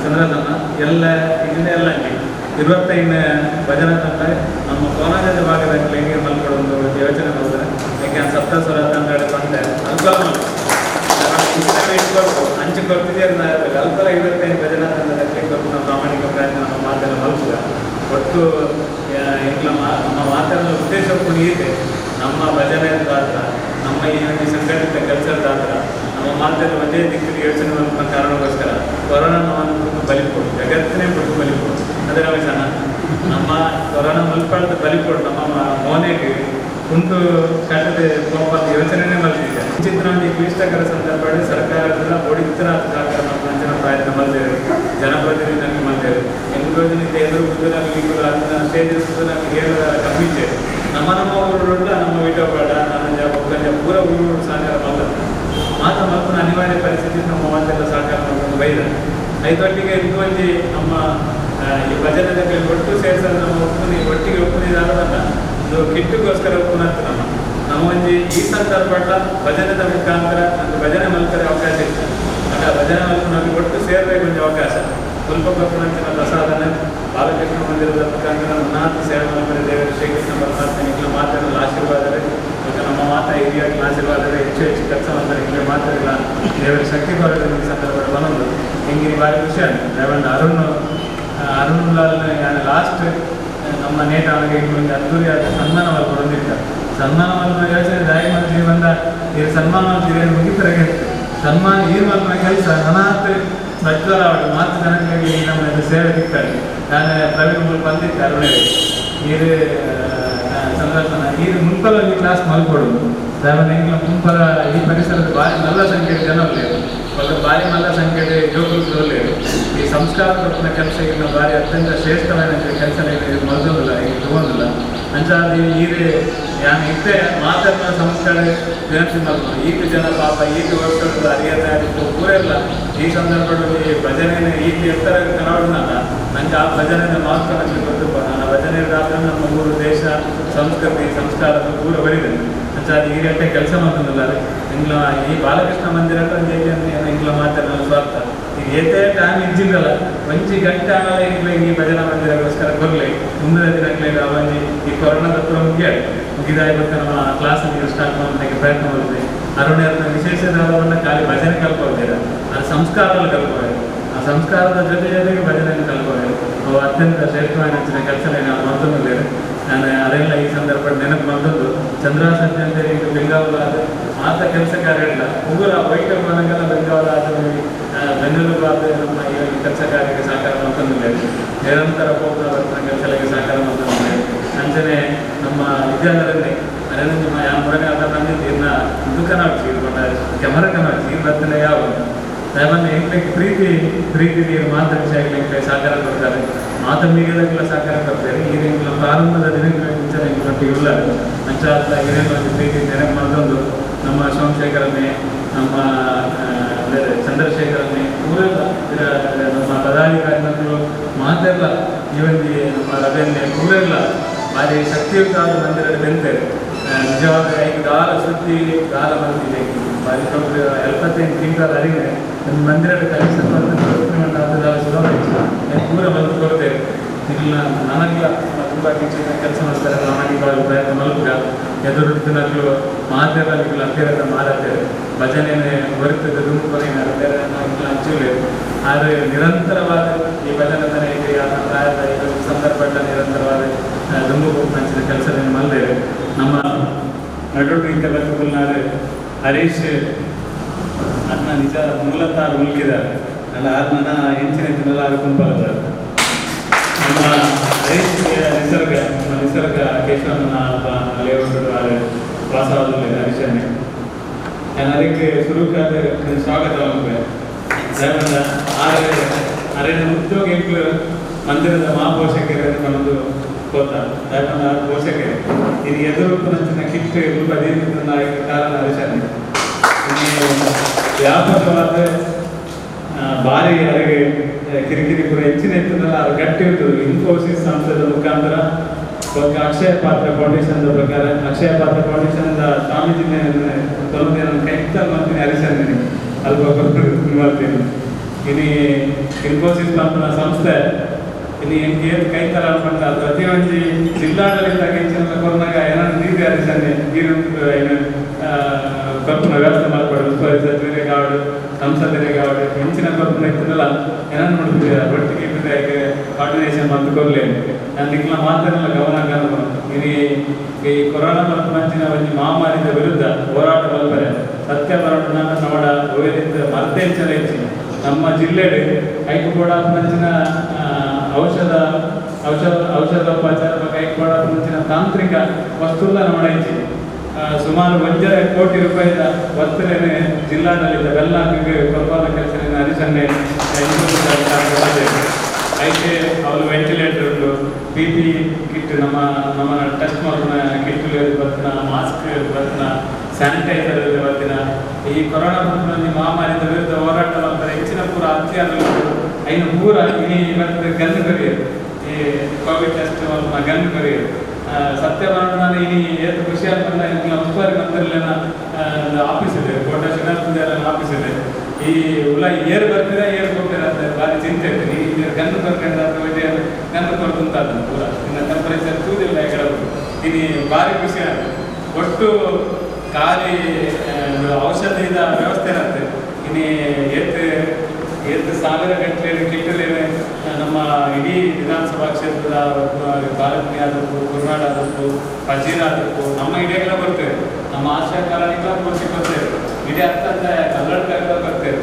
ಚಂದ್ರನನ್ನ ಎಲ್ಲ ಇದನ್ನೇ ಎಲ್ಲ ಇಲ್ಲಿ 25 ಭಜನಾ ತಂಡ ನಮ್ಮ ಕೋನಾಜದ ಭಾಗದ ಹೆಂಗೆ ಮಲ್ಕೊಡೊಂದು ಯೋಚನೆ ಮಾಡ್ತಾರೆ. ಯಾಕೆ ಸಪ್ತಸ್ವರ ತಂಡ ಬಂದೆ ಅಲ್ಪ ಅಂಚು ಕೊಡ್ತಿದ್ದೆ ಅಲ್ಪಲ 25 ಭಜನಾ ತಂಡದ ಕೊರ್ಪುನ ಪ್ರಾಮಾಣಿಕ ಪ್ರಯತ್ನ ನಮ್ಮ ಮಾತೆಲ್ಲ ಮಲ್ಪುಗ. ಒಟ್ಟು ಎಂಕ್ಲ ನಮ್ಮ ಮಾತೆಲ್ಲ ಉದ್ದೇಶ ಇದೆ ನಮ್ಮ ಭಜನೆ ದಾತ್ರ ನಮ್ಮ ಈ ಒಂದು ಸಂಘಟಿತ ಕೆಲಸದ ದಾತ್ರ ನಮ್ಮ ಮಾತೆಲ್ಲ ಒಂದೇ ದಿಕ್ಕಿಗೆ ಯೋಚನೆ ಮಲ್ಪುನ ಕಾರಣಕ್ಕೋಸ್ಕರ ಕೊರೋನಾ ನಮ್ಮನ್ನು ಬಲಿಕೊಡು ಜಗತ್ತಿನೇ ಕೊಟ್ಟು ಬಲಿಕೊಡು. ಅದೇ ರಮೇಶಣ್ಣ ನಮ್ಮ ಕೊರೋನಾ ಮಲ್ಪಾಳ್ದ ಬಲಿಕೊಡು ನಮ್ಮ ಮೋನೆಗೆ ಕುಂತು ಕಟ್ಟದೆ ಕೋಪದ ಯೋಚನೆನೇ ಮಲ್ತಿದ್ದೆ. ಚಿತ್ರ ಒಂದು ಕ್ಲಿಷ್ಟಕರ ಸಂದರ್ಭ ಸರ್ಕಾರದಿಂದ ಒಡಿತರ ಸಹಕಾರ ನಮ್ಮ ಪ್ರಯತ್ನ ಮಲ್ದೇವೆ ಜನಪ್ರತಿನಿಧಿಗಳಿಗೆ ಮಲ್ದೇವೆ ಎಂಟು ಎದುರು ಬುದ್ಧನಾಗಲಿ ಅದನ್ನ ಸ್ಟೇಜ್ ನಮಗೆ ಹೇಳೋದ ಕಮ್ಮಿ ಇದ್ದೆ. ನಮ್ಮ ನಮ್ಮ ಊರು ನಮ್ಮ ವಿಟೋಪಾಡ ನನ್ನ ಒಕ್ಕಂಜ ಪೂರ ಊರು ಸಹಕಾರ ಮಲ್ಲ ಮಾತ ಮಲ್ಪನ ಅನಿವಾರ್ಯ ಪರಿಸ್ಥಿತಿ ನಮ್ಮ ಮಾತೆಲ್ಲ ಸಹಕಾರ ಮಾಡ್ಕೊಂಡು ಬೈದ. ಐದೊಟ್ಟಿಗೆ ಇದು ಒಂಜಿ ನಮ್ಮ ಈ ಭಜನೆ ಒಟ್ಟು ಸೇರಿಸೋದು ನಮ್ಮ ಒಪ್ಪುನಿ ಒಟ್ಟಿಗೆ ಒಪ್ಪುನಿದಾರಲ್ಲ ಒಂದು ಕಿಟ್ಟುಗೋಸ್ಕರ ಒಪ್ಪುನಂತ ನಮ್ಮ ನಮ್ಮ ಒಂಜಿ ಈ ಸಂದರ್ಭ ಭಜನೆದ ಮುಖಾಂತರ ಒಂದು ಭಜನೆ ಮಲ್ಕರೆ ಅವಕಾಶ ಇತ್ತು. ಆಗ ಭಜನೆ ಮಲ್ಕ ನಮಗೆ ಒಟ್ಟು ಸೇರಬೇಕು ಒಂದು ಅವಕಾಶ ಸ್ವಲ್ಪ ಕೊಪ್ಪನಂಚಿನ ಪ್ರಸಾದನ ಬಾಲಕೃಷ್ಣ ಮಂದಿರದ ಮುಖಾಂತರ ನಾಲ್ಕು ಸೇವೆ ಮಲ್ಪರೆ ದೇವರು ಶ್ರೀಕೃಷ್ಣ ಪರಮಾತ್ಮ ನಿಖಿಲ ಮಾತೆಲ್ಲ ಆಶೀರ್ವಾದರೆ ಮತ್ತು ನಮ್ಮ ಮಾತಾ ಹಿರಿಯಾಗಿ ಆಶೀರ್ವಾದರೆ ಹೆಚ್ಚು ಹೆಚ್ಚು ಕೆಲಸ ಮಾಡ್ತಾರೆ ನಿಖಿಲ ಮಾತೆಲ್ಲ ದೇವರ ಶಕ್ತಿ ಬರೋದು ಈ ಸಂದರ್ಭ ಬಂದು ಹಿಂಗೆ ಭಾರಿ ಖುಷಿ ಆಗುತ್ತೆ. ರೇವಣ್ಣ ಅರುಣ್ ಅರುಣ್ ಲಾಲ್ ನಾನು ಲಾಸ್ಟ್ ನಮ್ಮ ನೇಟ ಅವನಿಗೆ ಒಂದು ಅದ್ದೂರಿಯಾದ ಸನ್ಮಾನ ಮಲ್ಕೊಂಡಿರ್ತಾರೆ. ಸನ್ಮಾನ ಮಲ್ಪನ ಯೋಚನೆ ದಾಯಿ ಮಾಡ್ತೀವಿ ಬಂದ ಈ ಸನ್ಮಾನ ಮಾಡ್ತೀವಿ ಮುಗಿತರಾಗೆ ಸನ್ಮಾನ ಈ ಮಲ್ಪನ ಕೆಲಸ ಅನಾಥ ಪ್ರಜ್ವಲ ಅವಳು ಮಾತು ಜನಗಳಿಗೆ ನಮ್ಮ ಸೇವೆ ಸಿಗ್ತಾರೆ. ನಾನು ಪ್ರವೀಣ್ ಮೂಲಕ ಬಂದಿದ್ದೆ ಅರುಣೇ ನೀರು ಸಂದರ್ಶನ ನೀರು ಮುನ್ಪಲ ಕ್ಲಾಸ್ ಮಲ್ಕೊಡೋದು ದಾವಣ ಎಂಗ್ಲ ಮುನ್ಪಲ ಈ ಪರಿಸರದ ಭಾರಿ ಮಲ್ಲ ಸಂಖ್ಯೆ ಜನ ಉಳ್ಳೇರು ಒಂದು ಭಾರಿ ಮಲ್ಲ ಸಂಖ್ಯೆ ಜೋಗುలు ಉಳ್ಳೇರು. ಈ ಸಂಸ್ಕಾರ ಕೊಟ್ಟಿನ ಕೆಲಸ ಈಗ ಭಾರಿ ಅತ್ಯಂತ ಶ್ರೇಷ್ಠವಾದ ಕೆಲಸ ಮಲ್ದೋದಿಲ್ಲ ಈಗ ತಗೊಂಡಿಲ್ಲ ಅಂಚಾದ ಈರೇ ಯಾನ್ ಇತ್ತೆ ಮಾತಾಡಿನ ಸಂಸ್ಕಾರ ವಿನಂತಿ ಮಲ್ಪು ಈತ ಜನ ಪಾಪ ಈತ ವರ್ಷದ ಅರಿಯತ ಪೂರೆಲ್ಲ ಈ ಸಂದರ್ಭದಲ್ಲಿ ಭಜನೆ ಈತ ಎತ್ತರ ಕನವಡ್ನಲ್ಲ ನಂಗೆ ಆ ಭಜನೆಯ ಮಹತ್ವ ನನಗೆ ಗೊತ್ತಪ್ಪ. ನನ್ನ ಭಜನೆ ಆದ್ರೆ ನಮ್ಮ ಊರು ದೇಶ ಸಂಸ್ಕೃತಿ ಸಂಸ್ಕಾರದ ಪೂರ ಬರಿದೆ ಅಂಚಾದ ಈ ರೀತಿ ಕೆಲಸ ಮಾಡ್ತದಲ್ಲ ಇಂಗ್ಲ ಈ ಬಾಲಕೃಷ್ಣ ಮಂದಿರ ಇಂಗ್ಲ ಮಾತಾಡೋಣ ಸ್ವಾರ್ಥ ಈಗ ಏತೇ ಟೈಮ್ ಇಜ್ಜಿಲ್ಲಲ್ಲ ಒಂಜಿ ಗಂಟೆ ಆಮೇಲೆ ಇಂಗ್ಲ ಈ ಭಜನಾ ಮಂದಿರಗೋಸ್ಕರ ಕೊರ್ಲಿ ಮುಂದಿನ ದಿನಗಳೇ ಒಂಜಿ ಈ ಕೊರೋನಾದ ಪೂರ ಮುಗಿಯಾಡಿ ಮುಗಿದಾಯ ಗೊತ್ತ ನಮ್ಮ ಕ್ಲಾಸ್ ಸ್ಟಾರ್ಟ್ ಮಾಡೋದಕ್ಕೆ ಪ್ರಯತ್ನ ಮಾಡ್ತೀವಿ. ಅರುಣ್ಯರನ್ನ ವಿಶೇಷ ಖಾಲಿ ಭಜನೆ ಕಲ್ಕೊಳ್ತೀರ ಆ ಸಂಸ್ಕಾರದಲ್ಲಿ ಕಲ್ಕೋಬೇಕು. ಆ ಸಂಸ್ಕಾರದ ಜೊತೆ ಜೊತೆಗೆ ಭಜನೆಯನ್ನು ಕಲ್ಕೋಬೇಕು. ಅವು ಅತ್ಯಂತ ಶ್ರೇಷ್ಠವಾದ ಕೆಲಸ ನಾನು ಮತ್ತೊಂದು ನಾನು ಅರೆಲ್ಲ ಈ ಸಂದರ್ಭ ನೆನಪು ಬಂದದ್ದು ಚಂದ್ರಾಸಜ್ಜೆ ಅಂತ ಈಗ ಬೆಂಗಾವಲ ಆದ ಆತ ಕೆಲಸ ಕಾರ್ಯ ಇಲ್ಲ ಉಗುರ ವೈಟ್ ಮನಗಲ್ಲ ಬೆಂಗಾವಲ ಆದ ಬೆನ್ನೆಲುಬು ಆದ ನಮ್ಮ ಈ ಕೆಲಸ ಕಾರ್ಯಕ್ಕೆ ಸಹಕಾರ ಮತ್ತೊಂದಿಲ್ಲ ನಿರಂತರ ಹೋಗ್ತಾ ಕೆಲಸಕ್ಕೆ ಸಹಕಾರ ಮತ್ತೊಂದಿಲ್ಲ ಅಂಚನೆ ನಮ್ಮ ವಿದ್ಯಾಲಯದಲ್ಲಿ ಅರೆನಂಜಿ ಯಾವ ಮುರನೆ ಅರ್ಧ ಬಂದಿದ್ದು ಇನ್ನ ಇದು ಕನಾಡ್ಸಿ ಕ್ಯಾಮರಾ ಕನಾಡ್ಸಿ ಬರ್ತನೆ ಯಾವ ದಯವನ್ನು ಎಂಕ್ಲೆಗ್ ಪ್ರೀತಿ ಪ್ರೀತಿ ನೀರು ಮಾತ ವಿಷಯಗಳಿಗೆ ಸಹಕಾರ ಕೊಡ್ತಾರೆ ಮಾತ ಮೀಡಿಯಾದಾಗಲ ಸಹಕಾರ ಕೊಡ್ತಾರೆ ಈ ಎಂಕ್ಲ ಪ್ರಾರಂಭದ ದಿನಗಳ ಮುಂಚೆ ಎಂಕ್ಲೊಟ್ಟಿಗೆ ಉಲ್ಲ ಅಂಚ ಹಿರಿಯ ಪ್ರೀತಿ ನೆನಪು ಮಾಡ್ಕೊಂಡು ನಮ್ಮ ಸೋಮಶೇಖರನ್ನೇ ನಮ್ಮ ಚಂದ್ರಶೇಖರನ್ನೇ ಊರೆಲ್ಲ ನಮ್ಮ ಪದಾಧಿಕಾರಿಗಳು ಮಾತೆಲ್ಲ ಇವಲ್ಲಿ ನಮ್ಮ ರವೆನ್ನೇ ಊರೆಲ್ಲ ಭಾರಿ ಶಕ್ತಿಯುತ ಮಂದಿರ ಬೆಂತಾರೆ ನಿಜವಾದ ಈಗ ದಾಲ ಸುದ್ದಿ ದಾಲ ಬಂದಿದೆ ಭಾರಿ 75 ಕ್ವಿಂಟಲ್ ಅರಿವೆ ನಮ್ಮ ಮಂದಿರದ ಕಲೆಕ್ಷನ್ ಪೂರ ಬಂದು ಕೊಡ್ತೇವೆ ಇಲ್ಲ ನನಗೆ ತುಂಬ ಟೀಚರ್ ಕೆಲಸ ಮಾಡ್ತಾರೆ ನಮಗೆ ಪ್ರಯತ್ನ ಮಲ್ಪುಗ ಎದುರು ದಿನಗಳು ಮಾತೆಲ್ಲ ಇಲ್ಲ ಹತ್ತಿರದ ಮಾರತ್ತೇವೆ ಭಜನೆ ಹೊರತದ ದುಂಬು ಬೇರೆ ಹಂಚುಲೆ ಆದರೆ ನಿರಂತರವಾದ ಈ ಭಜನೆ ಈಗ ಪ್ರಾಯದ ಈ ಸಂದರ್ಭ ನಿರಂತರವಾದ ದುಂಬು ಹಂಚಿದ ಕೆಲಸ ಮಲ್ದೇವೆ ನಮ್ಮ ನಡುಟು ಇಂಥ ಬರ್ತುಲ್ನಾರು ಹರೀಶ್ ಅದನ್ನ ನಿಜ ಮೂಲತಃ ಮುಲ್ಕಿದ್ದಾರೆ ಅಲ್ಲ ಆರು ನನ್ನ ಹೆಂಚಿನ ತಿನ್ನಲ್ಲ ಆರು ಕುಂಪಲದಾರೆ ನಮ್ಮ ಹರೀಶ್ ನಿಸರ್ಗ ನಮ್ಮ ನಿಸರ್ಗ ಕೇಶವನ ಲೇಔಟ್ ವಾಸವಾದಲ್ಲಿ ಹರೀಶನ್ನೇ ನಾನು ಅದಕ್ಕೆ ಸುರುಕಾದ ಸ್ವಾಗತ ದಯವಂದ ಆರೆ ಅರೆನ ಉದ್ಯೋಗ ಎಂಕ್ಲು ಮಂದಿರದ ಮಹಾಪೋಷಕರು ನಮ್ಮದು ಕೋತ ದಯವಂದ ಆರು ಪೋಷಕರು ಇದು ಎದುರು ನಂಚಿನ ಕಿಟ್ ರೂಪ ಕಾರಣ ಹರೀಶನ್ನೇ ವ್ಯಾಪಕವಾದ ಭಾರಿ ಅವರಿಗೆ ಕಿರಿಕಿರಿ ಪೂರ ಹೆಚ್ಚಿನ ಇರ್ತದಲ್ಲ ಅದು ಗಟ್ಟಿ ಇರ್ತದೆ. ಇನ್ಫೋಸಿಸ್ ಸಂಸ್ಥೆದ ಮುಖಾಂತರ ಅಕ್ಷಯ ಪಾತ್ರ ಫೌಂಡೇಶನ್ ಪ್ರಕಾರ ಅಕ್ಷಯ ಪಾತ್ರ ಫೌಂಡೇಶನ್ ಸ್ವಾಮೀಜಿ ತೊಂದರೆ ನನ್ನ ಕೈತಲ್ ಮಾಡ್ತೀನಿ ಹರಿಸಂದಿನಿ ಅಲ್ಪ ಮಾಡ್ತೀನಿ. ಇನ್ನು ಇನ್ಫೋಸಿಸ್ ಪಂಪನ ಸಂಸ್ಥೆ ಇನ್ನು ಹೆಂಗೆ ಕೈತಲ ಅನ್ಕೊಂಡ ಪ್ರತಿಯೊಂದು ಜಿಲ್ಲಾಡಳಿತ ಹೆಚ್ಚಿನ ಕೊರೋನಾಗ ಏನಾದ್ರು ನೀರು ಹರಿಸಂದಿ ನೀರು ಏನು ಕೊರ್ಪುನ ವ್ಯವಸ್ಥೆ ಮಾಡ್ಕೊಡು ಉಸ್ತುವಾರಿ ಸಚಿವರಿಗೆ ಆವಡು ಸಂಸದರಿಗೆ ಆವಡು ಹೆಂಚಿನ ಕೊರ್ಪುನ ಇತ್ತದಲ್ಲ ಏನನ್ನು ನೋಡ್ತೀವಿ ಒಟ್ಟಿಗೆ ಇರ್ತದೆ ಕೋಆರ್ಡಿನೇಷನ್ ಮಾಡ್ಕೊಡ್ಲಿ ನಾನು ನಿಕ್ಲ ಮಾತನ್ನೆಲ್ಲ ಗಮನ ಕಾಣು. ಇನ್ನು ಈ ಕೊರೋನಾ ಮಂಚಿನ ಒಂದು ಮಹಾಮಾರಿದ ವಿರುದ್ಧ ಹೋರಾಟ ಬಲ್ಪರೆ ಸತ್ಯ ಬರೋಣ ನೋಡ ಒಯ್ಯಿಂದ ಮರ್ತೆ ಹೆಚ್ಚಳ ಹೆಚ್ಚಿ ನಮ್ಮ ಜಿಲ್ಲೆಡೆ ಐಕು ಕೂಡ ಮಂಚಿನ ಔಷಧ ಔಷಧ ಔಷಧೋಪಚಾರ ಐಕು ಕೂಡ ಮುಂಚಿನ ತಾಂತ್ರಿಕ ವಸ್ತುಲ್ಲ ನೋಡ ಹೆಚ್ಚಿ ಸುಮಾರು 1.5 ಕೋಟಿ ರೂಪಾಯಿದ ವಸ್ತುಲೇನೆ ಜಿಲ್ಲಾಡಳಿತ ಬೆಲ್ಲಾಕಿಗೆ ಕೊರಪಾಲ ಕೆಲಸ ಹರಿಸನ್ನೆ ಐತೆ ಅವಳು ವೆಂಟಿಲೇಟರ್ ಉಂಟು P P kit ನಮ್ಮ ನಮ್ಮ ಟೆಸ್ಟ್ ಮಾಡಿನ ಕಿಟ್ ಬರ್ತಿನ ಮಾಸ್ಕ್ ಬರ್ತಿನ ಸ್ಯಾನಿಟೈಸರ್ ಬರ್ತಿನ ಈ ಕೊರೋನಾ ಮಹಾಮಾರಿದ ವಿರುದ್ಧ ಹೋರಾಟ ಮಾಡ್ತಾರೆ ಹೆಚ್ಚಿನ ಪೂರ ಹತ್ಯಾರಗಳು ಐನು ಪೂರ ಇನಿ ಇವತ್ತು ಗನ್ ಕೊರಿಯರು ಈ Covid test gun ಕೊರಿಯರು ಸತ್ಯ ಬರೋಣ ಇನಿ ಏತು ಖುಷಿ ಆಗ್ತದೆ. ಇಂಗ್ಲ ಉಸ್ತುವಾರಿ ಮಂತ್ರಿಲೇನ ಆಫೀಸ್ ಇದೆ ಕೋಟ ಶ್ರೀನಾಥ್ ಆಫೀಸ್ ಇದೆ. ಈ ಉಲ್ಲ ಏರು ಬರ್ತಿದೆ ಏರು ಹೋಗ್ತಿದೆ ಅಂತ ಭಾರಿ ಚಿಂತೆ ಇದೆ. ಈ ಗನ್ನು ಬರ್ಕೊಂಡು ಗನ್ನು ಕೊಡ್ತುಂತ ಪೂರ ಇನ್ನು ಟೆಂಪರೇಚರ್ ತೂದಿಲ್ಲ ಈ ಕಡೆ ಇನಿ ಭಾರಿ ಖುಷಿ ಆಗ್ತದೆ. ಒಟ್ಟು ಖಾಲಿ ಔಷಧಿದ ವ್ಯವಸ್ಥೆ ಇರುತ್ತೆ. ಇನಿ ಏತು ಏತು ಸಾವಿರ ಗಂಟೆ ಕಿಟ್ಟಲೇನೆ ನಮ್ಮ ಇಡೀ ವಿಧಾನಸಭಾ ಕ್ಷೇತ್ರದ ಬಾಲಕಿ ಆದಕ್ಕೂ ಕುರ್ನಾಡ್ ಆದಕ್ಕೂ ಫಜೀರ್ ಆದಕ್ಕೂ ನಮ್ಮ ಇಡಿಯಾಗೆಲ್ಲ ಬರ್ತೇವೆ ನಮ್ಮ ಆಶಾ ಕಾಲನಿಗೆಲ್ಲ ಪೂರ್ತಿ ಬರ್ತೇವೆ ಇಡೀ ಅರ್ಥಂದ್ರೆ ಕಲ್ಲಡ್ಕಾಗೆಲ್ಲ ಬರ್ತೇವೆ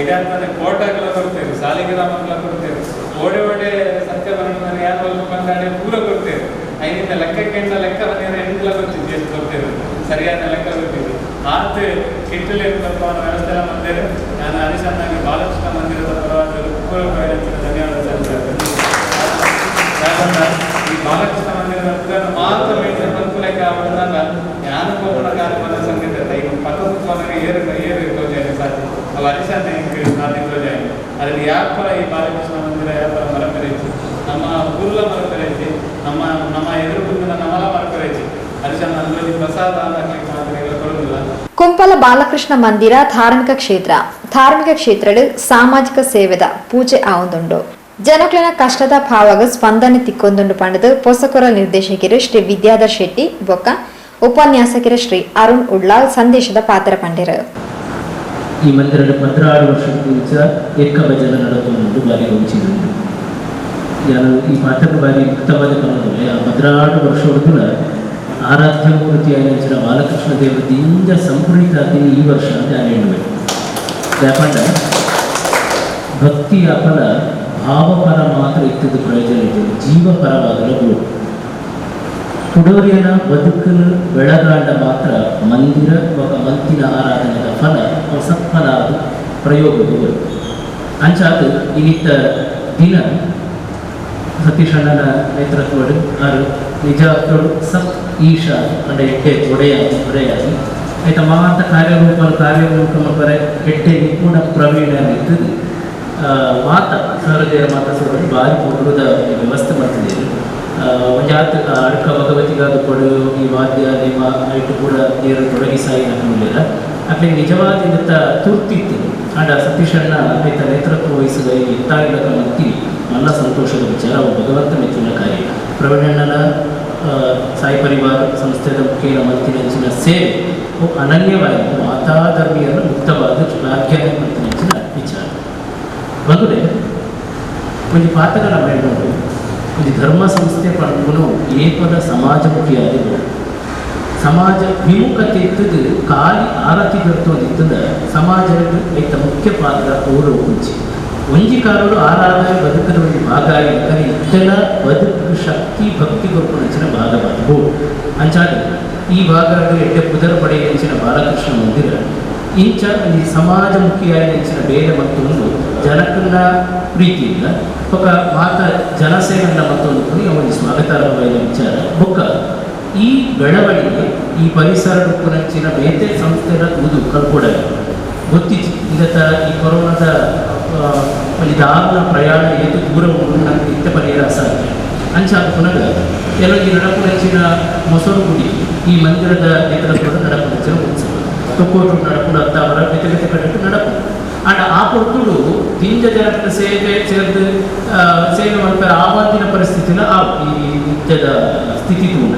ಇಡೀ ಅರ್ಥಂದ್ರೆ ಕೋಟಾಗೆಲ್ಲ ಬರ್ತೇವೆ ಸಾಲಿಗ್ರಾಮಕ್ಕೆಲ್ಲ ಕೊಡ್ತೇವೆ ಓಡೆ ಓಡೆ ಸತ್ಯ ಬರೋಣ ಯಾರು ಬಂದಾಡೆ ಪೂರ ಕೊಡ್ತೇವೆ ಐನಿಂದ ಲೆಕ್ಕಕ್ಕೆ ಲೆಕ್ಕ ಬಂದಿದ್ರೆ ಎಂಟೆಲ್ಲ ಗೊತ್ತಿದ್ವಿ ಎಷ್ಟು ಕೊಡ್ತೇವೆ ಸರಿಯಾದ ಲೆಕ್ಕ ಗೊತ್ತಿದ್ವಿ ಆತ ಕಿಟ್ಟಲ್ಲಿ ವ್ಯವಸ್ಥೆ ಎಲ್ಲ ಬಂದೇವೆ. ನಾನು ಹರಿಶನ್ನಾಗಿ ಬಾಲಕೃಷ್ಣ ಮಂದಿರದ ಪರವಾಗಿ ಪೂರ್ವಕ ಧನ್ಯವಾದ ಸಲ್ಲಿಸ್ತೇನೆ. ಈ ಬಾಲಕೃಷ್ಣ ಮಂದಿರದ ಮಾತ್ರ ಅನುಕೂಲಕ್ಕೆ ಆವಡದಾಗ ಯಾನು ಕಾರ್ಯಕ್ರಮ ಸಂಗೀತ ಈಗ ಪಕ್ಕ ಏರು ಏರು ತೋಜಾನೆ ಸಾಧ್ಯ ಅವು ಹರಿಶನ್ನ ಸಾಧ್ಯ ತೋಜಾನೆ ಅದರಲ್ಲಿ ಯಾಪರ ಈ ಬಾಲಕೃಷ್ಣ ಮಂದಿರ ಯಾಪರ ಮರಪೆರೇಚಿ ನಮ್ಮ ಊರ್ಲ ಮರಪೆರೇಚಿ ನಮ್ಮ ನಮ್ಮ ಎದುರು ಬಂದ ನಮಲ ಮರಪೆರೇಚಿ ಹರಿಶನ್ನ ಅಂದ್ರೆ ಪ್ರಸಾದ ಕೊಡೋದಿಲ್ಲ. ಕುಂಪಲ ಬಾಲಕೃಷ್ಣ ಮಂದಿರ ಧಾರ್ಮಿಕ ಕ್ಷೇತ್ರ ಧಾರ್ಮಿಕ ಕ್ಷೇತ್ರಡ್ ಸಾಮಾಜಿಕ ಸೇವೆದ ಪೂಜೆ ಆವೊಂದುಂಡು. ಜನಕ್ಲೆನ ಕಷ್ಟದ ಭಾವಗ ಸ್ಪಂದನೆ ತಿಕ್ಕೊಂದುಂಡು ಪಂಡದು ಪೊಸಕೊರ ನಿರ್ದೇಶಕರು ಶ್ರೀ ವಿದ್ಯಾಧರ್ ಶೆಟ್ಟಿ ಬೊಕ್ಕ ಉಪನ್ಯಾಸಕರು ಶ್ರೀ ಅರುಣ್ ಉಡ್ಲಾಲ್ ಸಂದೇಶದ ಪಾತ್ರ ಪಂಡಿರು. ಈ ಮಂದಿರದ 16 ವರ್ಷ ಏಕ ಭಜನೆ ನಡೆದುಕೊಂಡು ಬಾರಿ ವಂಚಿದುಂಡು. ಯಾರು ಈ ಪಾಠದ ಬಾರಿ ಮುಕ್ತವಾದ ಪನ್ನೊಂದುಲ್ಲೆ ಆ 12 ವರ್ಷೊಡ್ದುಲ ಆರಾಧ್ಯ ಮೂರ್ತಿಯಾಯಿನ ಬಾಲಕೃಷ್ಣ ದೇವರ ದಿಂಜ ಸಂಪೂರಿತ ಈ ವರ್ಷ ಅಂತ ನಾನು ಹೇಳುವೆ. ಯಾಕಂಡ ಭಕ್ತಿಯ ಫಲ ಭಾವಪರ ಮಾತ್ರ ಇತ್ತದ ಪ್ರಯೋಜನ ಇದೆ, ಜೀವಪರವಾದಲ ಬೋಡು. ಕುಡೋರಿಯನ ಬದುಕನ್ನು ಬೆಳಗಾಂಡ ಮಾತ್ರ ಮಂದಿರ ఒక ಮಂತಿನ ಆರಾಧನೆಯ ಫಲ ಅವು ಸತ್ಫಲ ಅದು ಪ್ರಯೋಗವು ಬರುತ್ತೆ. ಅಂಚಾದ ಇನ್ನಿತ್ತ ದಿನ ಸತೀಶಣ್ಣನ ನೇತೃತ್ವಡು ಆರು ನಿಜಾರ್ಥೋಡು ಸತ್ ಈಶಾ ಅಂಡ ಎಟ್ಟೆ ಒಡೆಯಾಗಿ ಒಡೆಯಾಗಿ ಆಯ್ತಾ ಮಾತ ಕಾರ್ಯರೂಪ ಕಾರ್ಯರೂಪ ಬರೆ ಎಟ್ಟೆ ನಿಪುಣ ಪ್ರವೀಣ ಇರ್ತದೆ. ಮಾತ ಸಹೃದಯರ ಮಾತ ಸಹೋದರಿ ಬಾರಿ ಪೊರ್ಲುದ ವ್ಯವಸ್ಥೆ ಮಾಡ್ತಿದ್ದೇವೆ. ಒಂಜಾತ್ ಅಡ್ಕ ಭಗವತಿಗಾದ ಕೊಡು ಈ ವಾದ್ಯ ನಿಮ್ಮ ಐಟು ಕೂಡ ನೀರು ತೊಡಗಿಸಾಯಿ ನಮ್ಮಲ್ಲಿಲ್ಲ ಅಟ್ಲೆ ನಿಜವಾದ ಇದತ್ತ ತುರ್ತಿತ್ತು. ಆಂಡ ಸತೀಶಣ್ಣ ಆಯ್ತ ನೇತೃತ್ವ ವಹಿಸಿದ ಈ ಎತ್ತಾಗಿಲಕ ಮಂತಿ ಮಲ್ಲ ಸಂತೋಷದ ವಿಚಾರ, ಅವು ಭಗವಂತ ಮೆಚ್ಚಿನ ಕಾರ್ಯ. ಪ್ರವೀಣಣ್ಣನ ಸಾಯಿ ಪರಿವಾರ ಸಂಸ್ಥೆದ ಮುಖೇನ ಮಂತಿನಂಚಿನ ಸೇವೆ ಅವು ಅನನ್ಯವಾಗಿ ಮಾತಾಧರ್ಮೀಯರ ಮುಕ್ತವಾದ ಶ್ಲಾಘ್ಯ ಮಂತಿನಂಚಿನ ವಿಚಾರ. ಬಂದುಡೆ ಒಂಜಿ ಪಾತಗಳ ಮೇಲ್ನೋಡು ಒಂಜಿ ಧರ್ಮ ಸಂಸ್ಥೆ ಪನ್ಪುನು ಏಪದ ಸಮಾಜಮುಖಿಯಾದ ಸಮಾಜ ವಿಮುಖತೆ ಇತ್ತದು ಖಾಲಿ ಆರತಿ ಇತ್ತದ ಸಮಾಜದ ಐತ ಮುಖ್ಯ ಪಾತ್ರ ಓಡು ಒಂಜಿ ಒಂಜಿ ಕಾಲೋಡು ಆರಾಧನೆ ಬದುಕದ ಒಂಜಿ ಭಾಗ ಆಗಿ ಇತ್ತೆಲ ಬದುಕು ಶಕ್ತಿ ಭಕ್ತಿ ಕೊರ್ಪುನಂಚಿನ ಭಾಗವಾದ ಬೋಡು. ಅಂಚಾದ ಈ ಭಾಗ ಎಡ್ಡೆ ಪುದರ್ ಪಡೆಯಂಚಿನ ಬಾಲಕೃಷ್ಣ ಮಂದಿರ ಇಂಚ ಒಂಜಿ ಸಮಾಜಮುಖಿಯಾಯಿನಂಚಿನ ಬೇಲೆ ಮತ್ತೊಂದು ಜನಕನ್ನ ಪ್ರೀತಿಯಿಂದ ಬೊಕ್ಕ ಮಾತ ಜನಸೇವನ್ನ ಮತ್ತೊಂದು ಪುನಿ ಒಂದು ಸ್ವಾಗತಾರ್ಹವಾದ ವಿಚಾರ. ಬೊಕ್ಕ ಈ ಬೆಳವಣಿಗೆ ಈ ಪರಿಸರ ಪುನಂಚಿನ ಬೇತೆ ಸಂಸ್ಥೆಗಳ ತೂದು ಕಲ್ಪೊಡ ಗೊತ್ತಿಚ್ಚಿ ಇದತ್ತ ಈ ಕೊರೋನಾದ ಒಂಜಿ ದಾರುಣ ಪ್ರಯಾಣ ಏತು ದೂರ ಉಂಡು ನಂಗೆ ಇತ್ತೆ ಪರಿಹಾರ ಅಸಾಧ್ಯ. ಅಂಚಾದ ಪುನಗ ಕೆಲವೊಂಜಿ ನಡಪುನಂಚಿನ ಮೊಸರು ಗುಡಿ ಈ ಮಂದಿರದ ನೇತೃತ್ವದ ನಡಪುನಂಚಿನ ಉತ್ಸವ ತೊಕ್ಕೋಟು ನಡಪುನ ಅತ್ತಾವರ ಬೇತೆ ಬೇತೆ ಕಡೆ ನಡಪು. ಆಂಡ ಆ ಪೊರ್ತುಡು ದಿಂಜ ಜನರ ಸೇವೆ ಸೇರ್ದು ಸೇವೆ ಮಲ್ಪೆರ ಆವಾದಿನ ಪರಿಸ್ಥಿತಿನ ಆ ಈ ನಿತ್ಯದ ಸ್ಥಿತಿ ತೂನ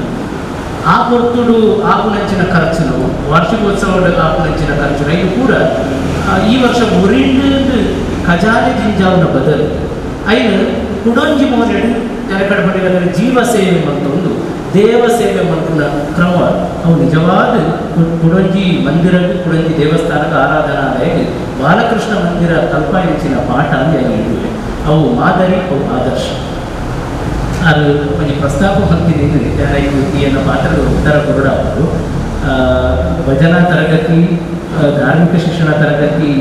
ಆ ಪೊರ್ತುಡು ಆಪುನಂಚಿನ ಖರ್ಚುನು ವಾರ್ಷಿಕೋತ್ಸವ ಆಪುನಂಚಿನ ಖರ್ಚುನು ಇದು ಪೂರ ಈ ವರ್ಷ ಮುರಿಂಡು ಖಜಾನೆ ಜಿಂಜಾವುನ ಬದಲು ಐನು ಕುಡೊಂಜಿ ಮೋನೆಡು ಕಡೆ ಪಡೆದ ಜೀವ ಸೇವೆ ಮತ್ತೊಂದು ದೇವ ಸೇವೆ ಮಲ್ಪುನ ಕ್ರಮ ಅವು ನಿಜವಾದ ಕುಡೊಂಜಿ ಮಂದಿರ ಕುಡೊಂಜಿ ದೇವಸ್ಥಾನದ ಆರಾಧನಾಲಯ ಬಾಲಕೃಷ್ಣ ಮಂದಿರ ಕಲ್ಪಾಯಿನ ಪಾಠ ಅಂತ ಹೇಳಿವೆ. ಅವು ಮಾದರಿ, ಅವು ಆದರ್ಶ. ಅದು ಒಂಜಿ ಪ್ರಸ್ತಾಪ ಹೊಂದಿದ್ದೀನಿ ಈಯನ್ನ ಪಾತ್ರದ ಉತ್ತರ ಕೊರಡ ಅವರು ಭಜನಾ ತರಗತಿ, ಧಾರ್ಮಿಕ ಶಿಕ್ಷಣ ತರಗತಿ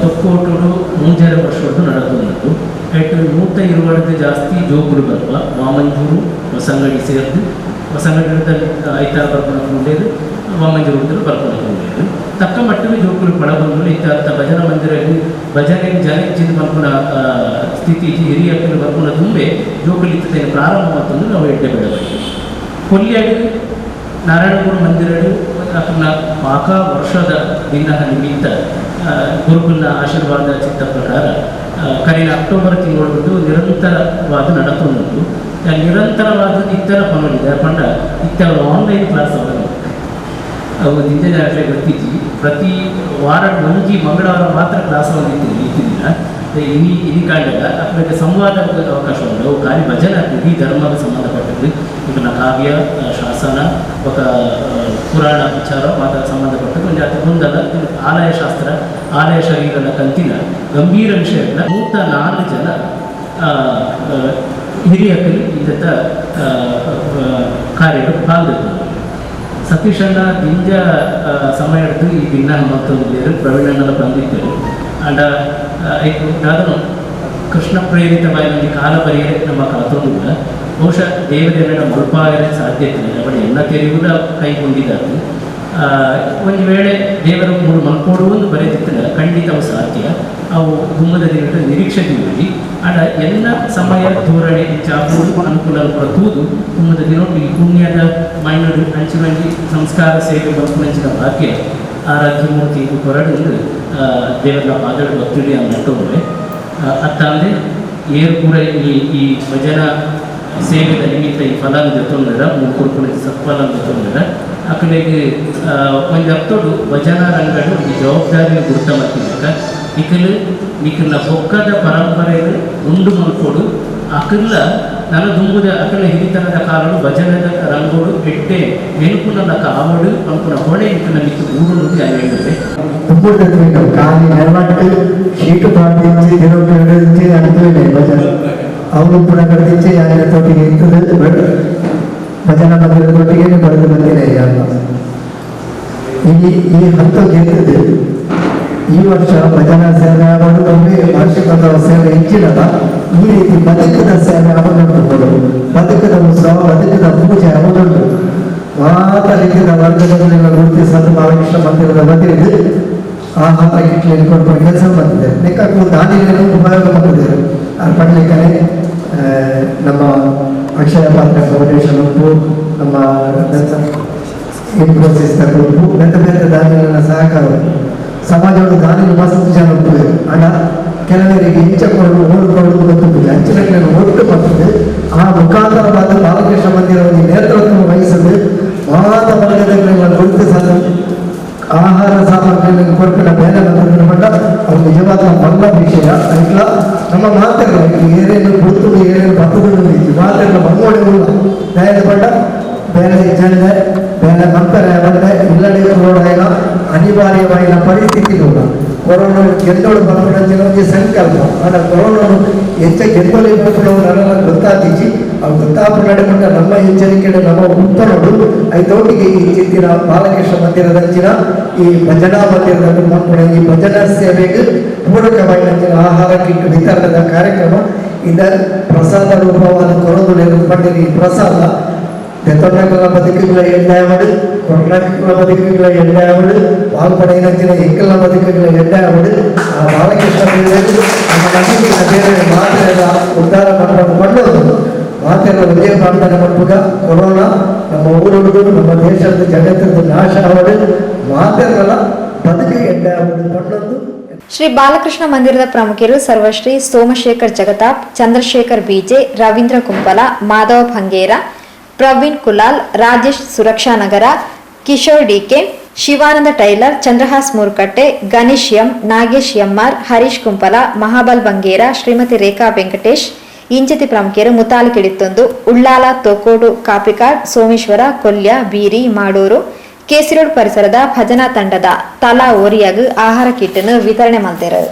ತೊಕ್ಕೋಟುಡು 3.5 ವರ್ಷದ್ದು ನಡೆದು ಎಟ್ಟು 120 ಜಾಸ್ತಿ ಜೋಕುಲು ಬರ್ಪ ವಾಮಂಜೂರು ಹೊಸಂಗಡಿ ಸೇರ್ದು ಹೊಸಂಗಡಿ ಐತಾರು ಬರ್ಕೊಂಡು ఉండేది, ವಾಮಂಜೂರು ಬರ್ಕೊಂಡು ఉండేది. ತಕ್ಕ ಮಟ್ಟಿಗೆ ಜೋಕುಲು ಪಡಬಂದು ಇತ್ತ ಭಜನಾ ಮಂದಿರ ಭಜನೆ ಜನ ಹೆಚ್ಚಿನ ಬರ್ಪುನ ಸ್ಥಿತಿ ಹಿರಿಯಕ್ಕಲು ಬರ್ಪುನ ತುಂಬೆ ಜೋಕುಲು ಇತ್ತೇನೆ ಪ್ರಾರಂಭ ಮತ್ತೊಂದು ನಾವು ಎಡ್ಡೆ ಬೆಳವಣಿಗೆ. ಕೊಲ್ಯಾಡು ನಾರಾಯಣಗುರು ಮಂದಿರಡು ಅಪ್ಪನ ಪಾಕ ವರ್ಷದ ದಿನ ನಿಮಿತ್ತ ಗುರುಕುಲ ಆಶೀರ್ವಾದ ಚಿತ್ತ ಪ್ರಕಾರ ಕರಿನ ಅಕ್ಟೋಬರ್ ತಿಂಗಳು ನಿರಂತರವಾದ ನಡತೊಂದುಂಟು. ನಿರಂತರವಾದ ಇತ್ತರ ಪನೊಲಿದೆ ಪಂಡ ಇತ್ತ ಆನ್ಲೈನ್ ಕ್ಲಾಸ್ ಅವರು ಅವು ದಿಂಜ ಜನಕ್ಕೆ ಗೊತ್ತಿಜ್ಜಿ. ಪ್ರತಿ ವಾರ ಒಂಜಿ ಮಂಗಳವಾರ ಮಾತ್ರ ಕ್ಲಾಸ್ ಇತ್ತಿದ್ದಿಲ್ಲ. ಇನಿ ಇನಿ ಕಾಂಡದ ಅಪ್ಪಗೆ ಸಂವಾದ ಅವಕಾಶ ಉಂಟು. ಅವು ಖಾಲಿ ಭಜನೆ ಇಡೀ ಧರ್ಮಕ್ಕೆ ಸಂಬಂಧಪಟ್ಟದ್ದು ಈಗ ಕಾವ್ಯ ಶಾಸನ ఒక ಪುರಾಣ ವಿಚಾರ ಮಾತ್ರ ಸಂಬಂಧಪಟ್ಟದ್ದು ಒಂದು ಅದು ಮುಂದಲ್ಲ ಆಲಯ ಶಾಸ್ತ್ರ ಆಲಯ ಶರೀರದ ಕಂತಿನ ಗಂಭೀರ ವಿಷಯಗಳ 104 ಜನ ಹಿರಿಯಕರು ಇಂಥ ಕಾರ್ಯಗಳು ಪಾಲ್ಗೊಂಡು ಸತೀಶಣ್ಣ ದಿಂಜ ಸಮಯ ಹಿಡಿದು ಈ ದಿನ ಮತ್ತೊಂದು ಪ್ರವೀಣಣ್ಣನ ಬಂದಿದ್ದರು. ಅಂಡ ದಾದನು ಕೃಷ್ಣ ಪ್ರೇರಿತವಾಗಿ ಕಾಲ ಬರೆಯರೆ ನಮ್ಮ ಕಾತೊಂದಿಲ್ಲ. ಬಹುಶಃ ದೇವದೇವರ ಮಲ್ಪಾಗರೆ ಸಾಧ್ಯತೆ ಇಲ್ಲ, ಬಟ್ ಎಲ್ಲ ತೆರೆಯುವುದ ಕೈಗೊಂಡಿದ್ದಾರೆ. ಒಂದು ವೇಳೆ ದೇವರ ಮೂರು ಮಲ್ಪೋಡು ಒಂದು ಬರೆದಿತ್ತಲ್ಲ ಖಂಡಿತ ಅವು ಸಾಧ್ಯ. ಅವು ಗುಮ್ಮದ ದಿನದ ನಿರೀಕ್ಷೆ ದೀವಡಿ ಅಂಡ ಎಲ್ಲ ಸಮಯ ಧೋರಣೆ ಚಾಪೋಡು ಅನುಕೂಲ ಕೂಡ ತೂದು ಗುಮ್ಮದ ದಿನ ಈ ಪುಣ್ಯದ ಮಣ್ಣು ಅಂಚಿನಂಜಿ ಸಂಸ್ಕಾರ ಸೇವೆ ಮಲ್ಪುನಂಚಿನ ಭಾಗ್ಯ ಆರಾಧ್ಯ ಮೂರ್ತಿ ಕೊರಡು ದೇವರ ಪಾದಡ ಭಕ್ತಿಡಿ ನಟ್ಟೋರೆ. ಅತ್ತಂದೆ ಏರು ಕೂಡ ಈ ಈ ಭಜನಾ ಸೇವೆದ ನಿಮಿತ್ತ ಈ ಫಲಾನ್ ಜೊತೊಂದರ ಮೂರು ಸತ್ಫಲಾನ್ ಜೊತೊಂದರ ಅಕಡೆಗೆ ಒಂಜಿ ಅರ್ಥೋಡು ಭಜನಾ ರಂಗಡು ಒಂಜಿ ಜವಾಬ್ದಾರಿಯ ಗುರುತ ಮತ್ತಿನಕ ನಿಖಲು ನಿಖಲ್ನ ಬೊಕ್ಕದ ಪರಂಪರೆಯನ್ನು ಉಂಡು ಮಲ್ಪೊಡು. ಅಕಲ್ಲ ನನ ದುಂಬುದ ಅಕಲ ಹಿರಿತನದ ಕಾಲಡು ಭಜನದ ರಂಗೋಡು ಎಡ್ಡೆ ನೆನಪುನ ಕಾವಡು ಪನ್ಪುನ ಹೊಣೆ ಇಂಕನ ಮಿತ್ತು ಊರುನುಂದು ಯಾನ್ ಎನ್ನುವೆ. ದುಂಬುದ ಕಾಲಿ ನೆರವಟ್ಟು ಶೀಟು ಪಾಡ್ದಿಂಚಿ ದಿನೊಟ್ಟು ಅನುತುವೆ ಭಜನೆ ಅವರು ಪುನಃ ಕಡ್ದಿಂಚಿ ಯಾನ ತೋಟಿಗೆ ಇತ್ತದ ಭಜನಾ ಮಂದಿರದೊಟ್ಟಿಗೆ ಬರೆದು ಬಂದಿದೆ. ಈ ಈ ಹತ್ತು ಗೆದ್ದது ಈ ವರ್ಷ ಭಜನಾ ಸೇವೆ ಆಗೋದು ಒಮ್ಮೆ ವಾರ್ಷಿಕೋತ್ಸವ ಸೇವೆ ಹೆಚ್ಚಿನಲ್ಲ. ಈ ರೀತಿ ಬದುಕದ ಸೇವೆ ಆಗೋದುಂಟು, ಬದುಕದ ಉತ್ಸವ, ಬದುಕದ ಪೂಜೆ ಆಗೋದುಂಟು. ಮಾತ ರೀತಿಯ ವರ್ಗದವರೆಲ್ಲ ಗುರುತಿಸಲು ಬಾಲಕೃಷ್ಣ ಮಂದಿರದ ವತಿಯಿಂದ ಆಹಾರ ಕಿಟ್ಲೆಯನ್ನು ಕೊಡುವ ಕೆಲಸ ಬಂದಿದೆ. ಲೆಕ್ಕಕ್ಕೂ ದಾನಿಗಳನ್ನು ಉಪಯೋಗ ಮಾಡಿದ್ದಾರೆ. ಪಡ್ಲಿಕ್ಕನೆ ನಮ್ಮ ಅಕ್ಷಯ ಪಾತ್ರ ಫೌಂಡೇಶನ್ ಉಂಟು, ನಮ್ಮ ಇನ್ಫೋಸಿಸ್ ಉಂಟು, ಬೇರೆ ಬೇರೆ ದಾನಿಗಳ ಸಹಕಾರ ಸಮಾಜದ ದಾನಿಗಳು ಮಸ್ತ್ ಜನ ಉಂಟು. ಹಣ ಕೆಲವರಿಗೆ ಇಂಚ ಕೊಡು ಓಡು ಕೊಡು ಗೊತ್ತುಂಟು, ಅಂಚಿನ ಒಟ್ಟು ಬರ್ತದೆ. ಆ ಮುಖಾಂತರವಾದ ಬಾಲಕೃಷ್ಣ ಮಂದಿರವನ್ನು ನೇತೃತ್ವ ವಹಿಸಲು ಮಾತ ವರ್ಗದವರೆಲ್ಲ ಗುರುತಿಸಲು ಆಹಾರ ಸಾಮಗ್ರಿಗಳನ್ನು ಕೊಡ್ಪಿನ ಬೇರೆ ಬಂದ ಅವ್ರು ನಿಜವಾದ ಮಲ್ಲ ವಿಷಯ. ಐಕ್ಲ ನಮ್ಮ ಮಾತೆಲ್ಲ ಏನೇನು ಗುರುತು ಏನೇನು ಬರ್ತದೆ ಮಾತೆಲ್ಲ ಬಂಗೋಡೆ ಉಳ್ಳ ದಯದ ಬೇರೆ ಜನ ಬೇರೆ ಮಂತರೆ ಬಂದೆ ಇಲ್ಲಡೆ ಕೊರೋನ ಅನಿವಾರ್ಯವಾದ ಪರಿಸ್ಥಿತಿ ಉಳ್ಳ ಕೊರೋನಾ ಗೆದ್ದೋಳು ಬರ್ಪುನಂಚಿನ ಒಂಜಿ ಸಂಕಲ್ಪ. ಆಂಡ ಕೊರೋನಾ ಹೆಚ್ಚ ಗೆದ್ದೋಳಿ ಬರ್ಪುನವು ನನಲ ಗೊತ್ತಾತಿಜಿ. ಅವು ಗೊತ್ತಾಪು ನಡೆ ನಮ್ಮ ಎಚ್ಚರಿಕೆ ನಮ್ಮ ಉತ್ತರಡು ಐತೊಟ್ಟಿಗೆ ಈ ಚಿತ್ತಿನ ಬಾಲಕೃಷ್ಣ ಮಂದಿರದಂಚಿನ ಈ ಭಜನಾ ಮಂದಿರದ ಮಕ್ಕಳ ಈ ಭಜನಾ ಸೇವೆಗೆ ಪೂರಕವಾದ ಆಹಾರ ಕಿಟ್ಟು ವಿತರಣದ ಕಾರ್ಯಕ್ರಮ ಇಂದ ಪ್ರಸಾದ ರೂಪವಾದ ಕೊರದು ಪಂಡಿತ ಈ ಪ್ರಸಾದ ದೆತ್ತೊಂಡಕಲ ಬದುಕುಗಳ ಎಣ್ಣಾವಡು, ಕೊರ್ನಾಟಕಲ ಬದುಕುಗಳ ಎಣ್ಣಾವಡು, ವಾಲ್ಪಡೆಯಿನಂಚಿನ ಎಂಕಲ ಬದುಕುಗಳ ಎಣ್ಣಾವಡು. ಆ ಬಾಲಕೃಷ್ಣ ನಮ್ಮ ನಂಬಿಕೆಯ ಬೇರೆ ಮಾತೆಲ್ಲ ಉದ್ಧಾರ ಮಾಡ್ಕೊಂಡು ಕೊಂಡೋದು ಮಾತೆಲ್ಲ ವಿಜಯ ಪ್ರಾರ್ಥನೆ ಮಟ್ಟುಗ ಕೊರೋನಾ ನಮ್ಮ ಊರುಡುಗು ನಮ್ಮ ದೇಶದ ಜಗತ್ತದ ನಾಶ ಅವಡು ಮಾತೆಲ್ಲ ಬದುಕು ಎಣ್ಣಾವಡು ಕೊಂಡೊಂದು. ಶ್ರೀ ಬಾಲಕೃಷ್ಣ ಮಂದಿರದ ಪ್ರಮುಖರು ಸರ್ವಶ್ರೀ Somashekar Jagtap, Chandrashekar ಬಿಜೆ, Ravindra Kumpala, Madhava ಭಂಗೇರ, Praveen Kulal, Rajesh ಸುರಕ್ಷಾನಗರ, Kishore DK, Shivananda tailor, Chandrahas Murkatte, Ganesh M, Nagesh MR, Harish Kumpala, Mahabal Bangera, Shrimati Rekha Venkatesh ಇಂಚತಿ ಪ್ರಮುಖರು ಮುತಾಲಿಕಿಡಿತ್ತೊಂದು ಉಳ್ಳಾಲ, ತೋಕೋಡು, ಕಾಪಿಕಾಡ್, ಸೋಮೇಶ್ವರ, ಕೊಲ್ಯ, ಬೀರಿ, ಮಾಡೂರು, ಕೇಸಿರೋಡ್ ಪರಿಸರದ ಭಜನಾ ತಂಡದ ತಲಾ ಓರಿಯಾಗ ಆಹಾರ ಕಿಟ್ಟನ್ನು ವಿತರಣೆ ಮಾಡ್ತಾರೆ.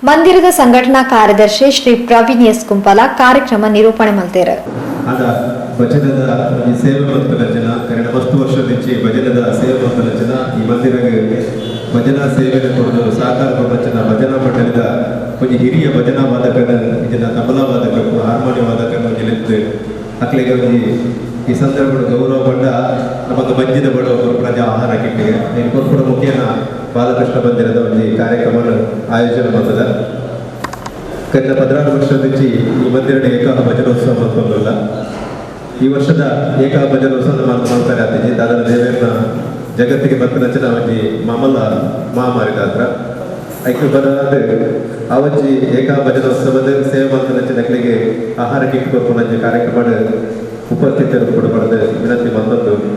ಮಂದಿರದ ಸಂಘಟನಾ ಕಾರ್ಯದರ್ಶಿ ಶ್ರೀ ಪ್ರವೀಣ್ ಎಸ್ ಕುಂಪಲ ಕಾರ್ಯಕ್ರಮ ನಿರೂಪಣೆ ಮಲ್ತೇರು. ಆದ ಭಜನದ ಈ ಸೇವೆ ಮಂತಲಂಚನ ಕನ್ನಡ ಮಸ್ತು ವರ್ಷದಿಂಚಿ ಭಜನದ ಸೇವೆ ಮಂತಲಂಚನ ಈ ಮಂದಿರಗೆ ಭಜನಾ ಸೇವೆಯನ್ನು ಕೊಡೋದು ಸಹಕಾರ ಕೊಡಂಚನ ಭಜನಾ ಮಂಡಳಿದ ಒಂಜಿ ಹಿರಿಯ ಭಜನಾ ವಾದಕನ ಜನ ತಬಲಾ ವಾದಕರು ಹಾರ್ಮೋನಿಯ ವಾದಕನ ಒಂಜಿ ಲೆತ್ತು ಅಕ್ಲೆಗೆ ಒಂಜಿ ಈ ಸಂದರ್ಭದ ಗೌರವ ಪಂಡ ನಮಗೆ ಬಂಜಿದ ಬಡವರು ಪ್ರಜಾ ಆಹಾರ ಕಿಟ್ಟಿಗೆ ನೀನು ಕೊರ್ಪುಡ ಮುಖ್ಯನ ಬಾಲಕೃಷ್ಣ ಮಂದಿರದ ಒಂಜಿ ಕಾರ್ಯಕ್ರಮ ಆಯೋಜನೆ ಮಾಡ್ತದೆ. ಕಳೆದ 16 ವರ್ಷದಿಂಚಿ ಈ ಮಂದಿರದ ಏಕಾಹ ಭಜನೋತ್ಸವ ಮಾಡ್ಕೊಂಡಲ್ಲ. ಈ ವರ್ಷದ ಏಕಾಹ ಭಜನೋತ್ಸವ ಮಾಡ್ತಾರೆ ಅತ್ತೀಚೆ ದಾದನ ದೇವೇರ್ನ ಜಗತ್ತಿಗೆ ಬರ್ತನಂಚಿನ ಒಂಜಿ ಮಾಮಲ್ಲ ಮಹಾಮಾರಿ ದಾತ್ರ ಐಕೆ ಬದಾದ ಆ ಒಂಜಿ ಏಕಾಹ ಭಜನೋತ್ಸವದ ಸೇವೆ ಮಾಡ್ತನಂಚಿನ ಅಕ್ಲೆಗೆ ಆಹಾರ ಕಿಟ್ ಕೊರ್ಪುನಂಚಿ ಕಾರ್ಯಕ್ರಮ ಉಪಸ್ಥಿತರು ಕೂಡ ಬರೆದು ವಿನಂತಿ ಬಂದದ್ದು.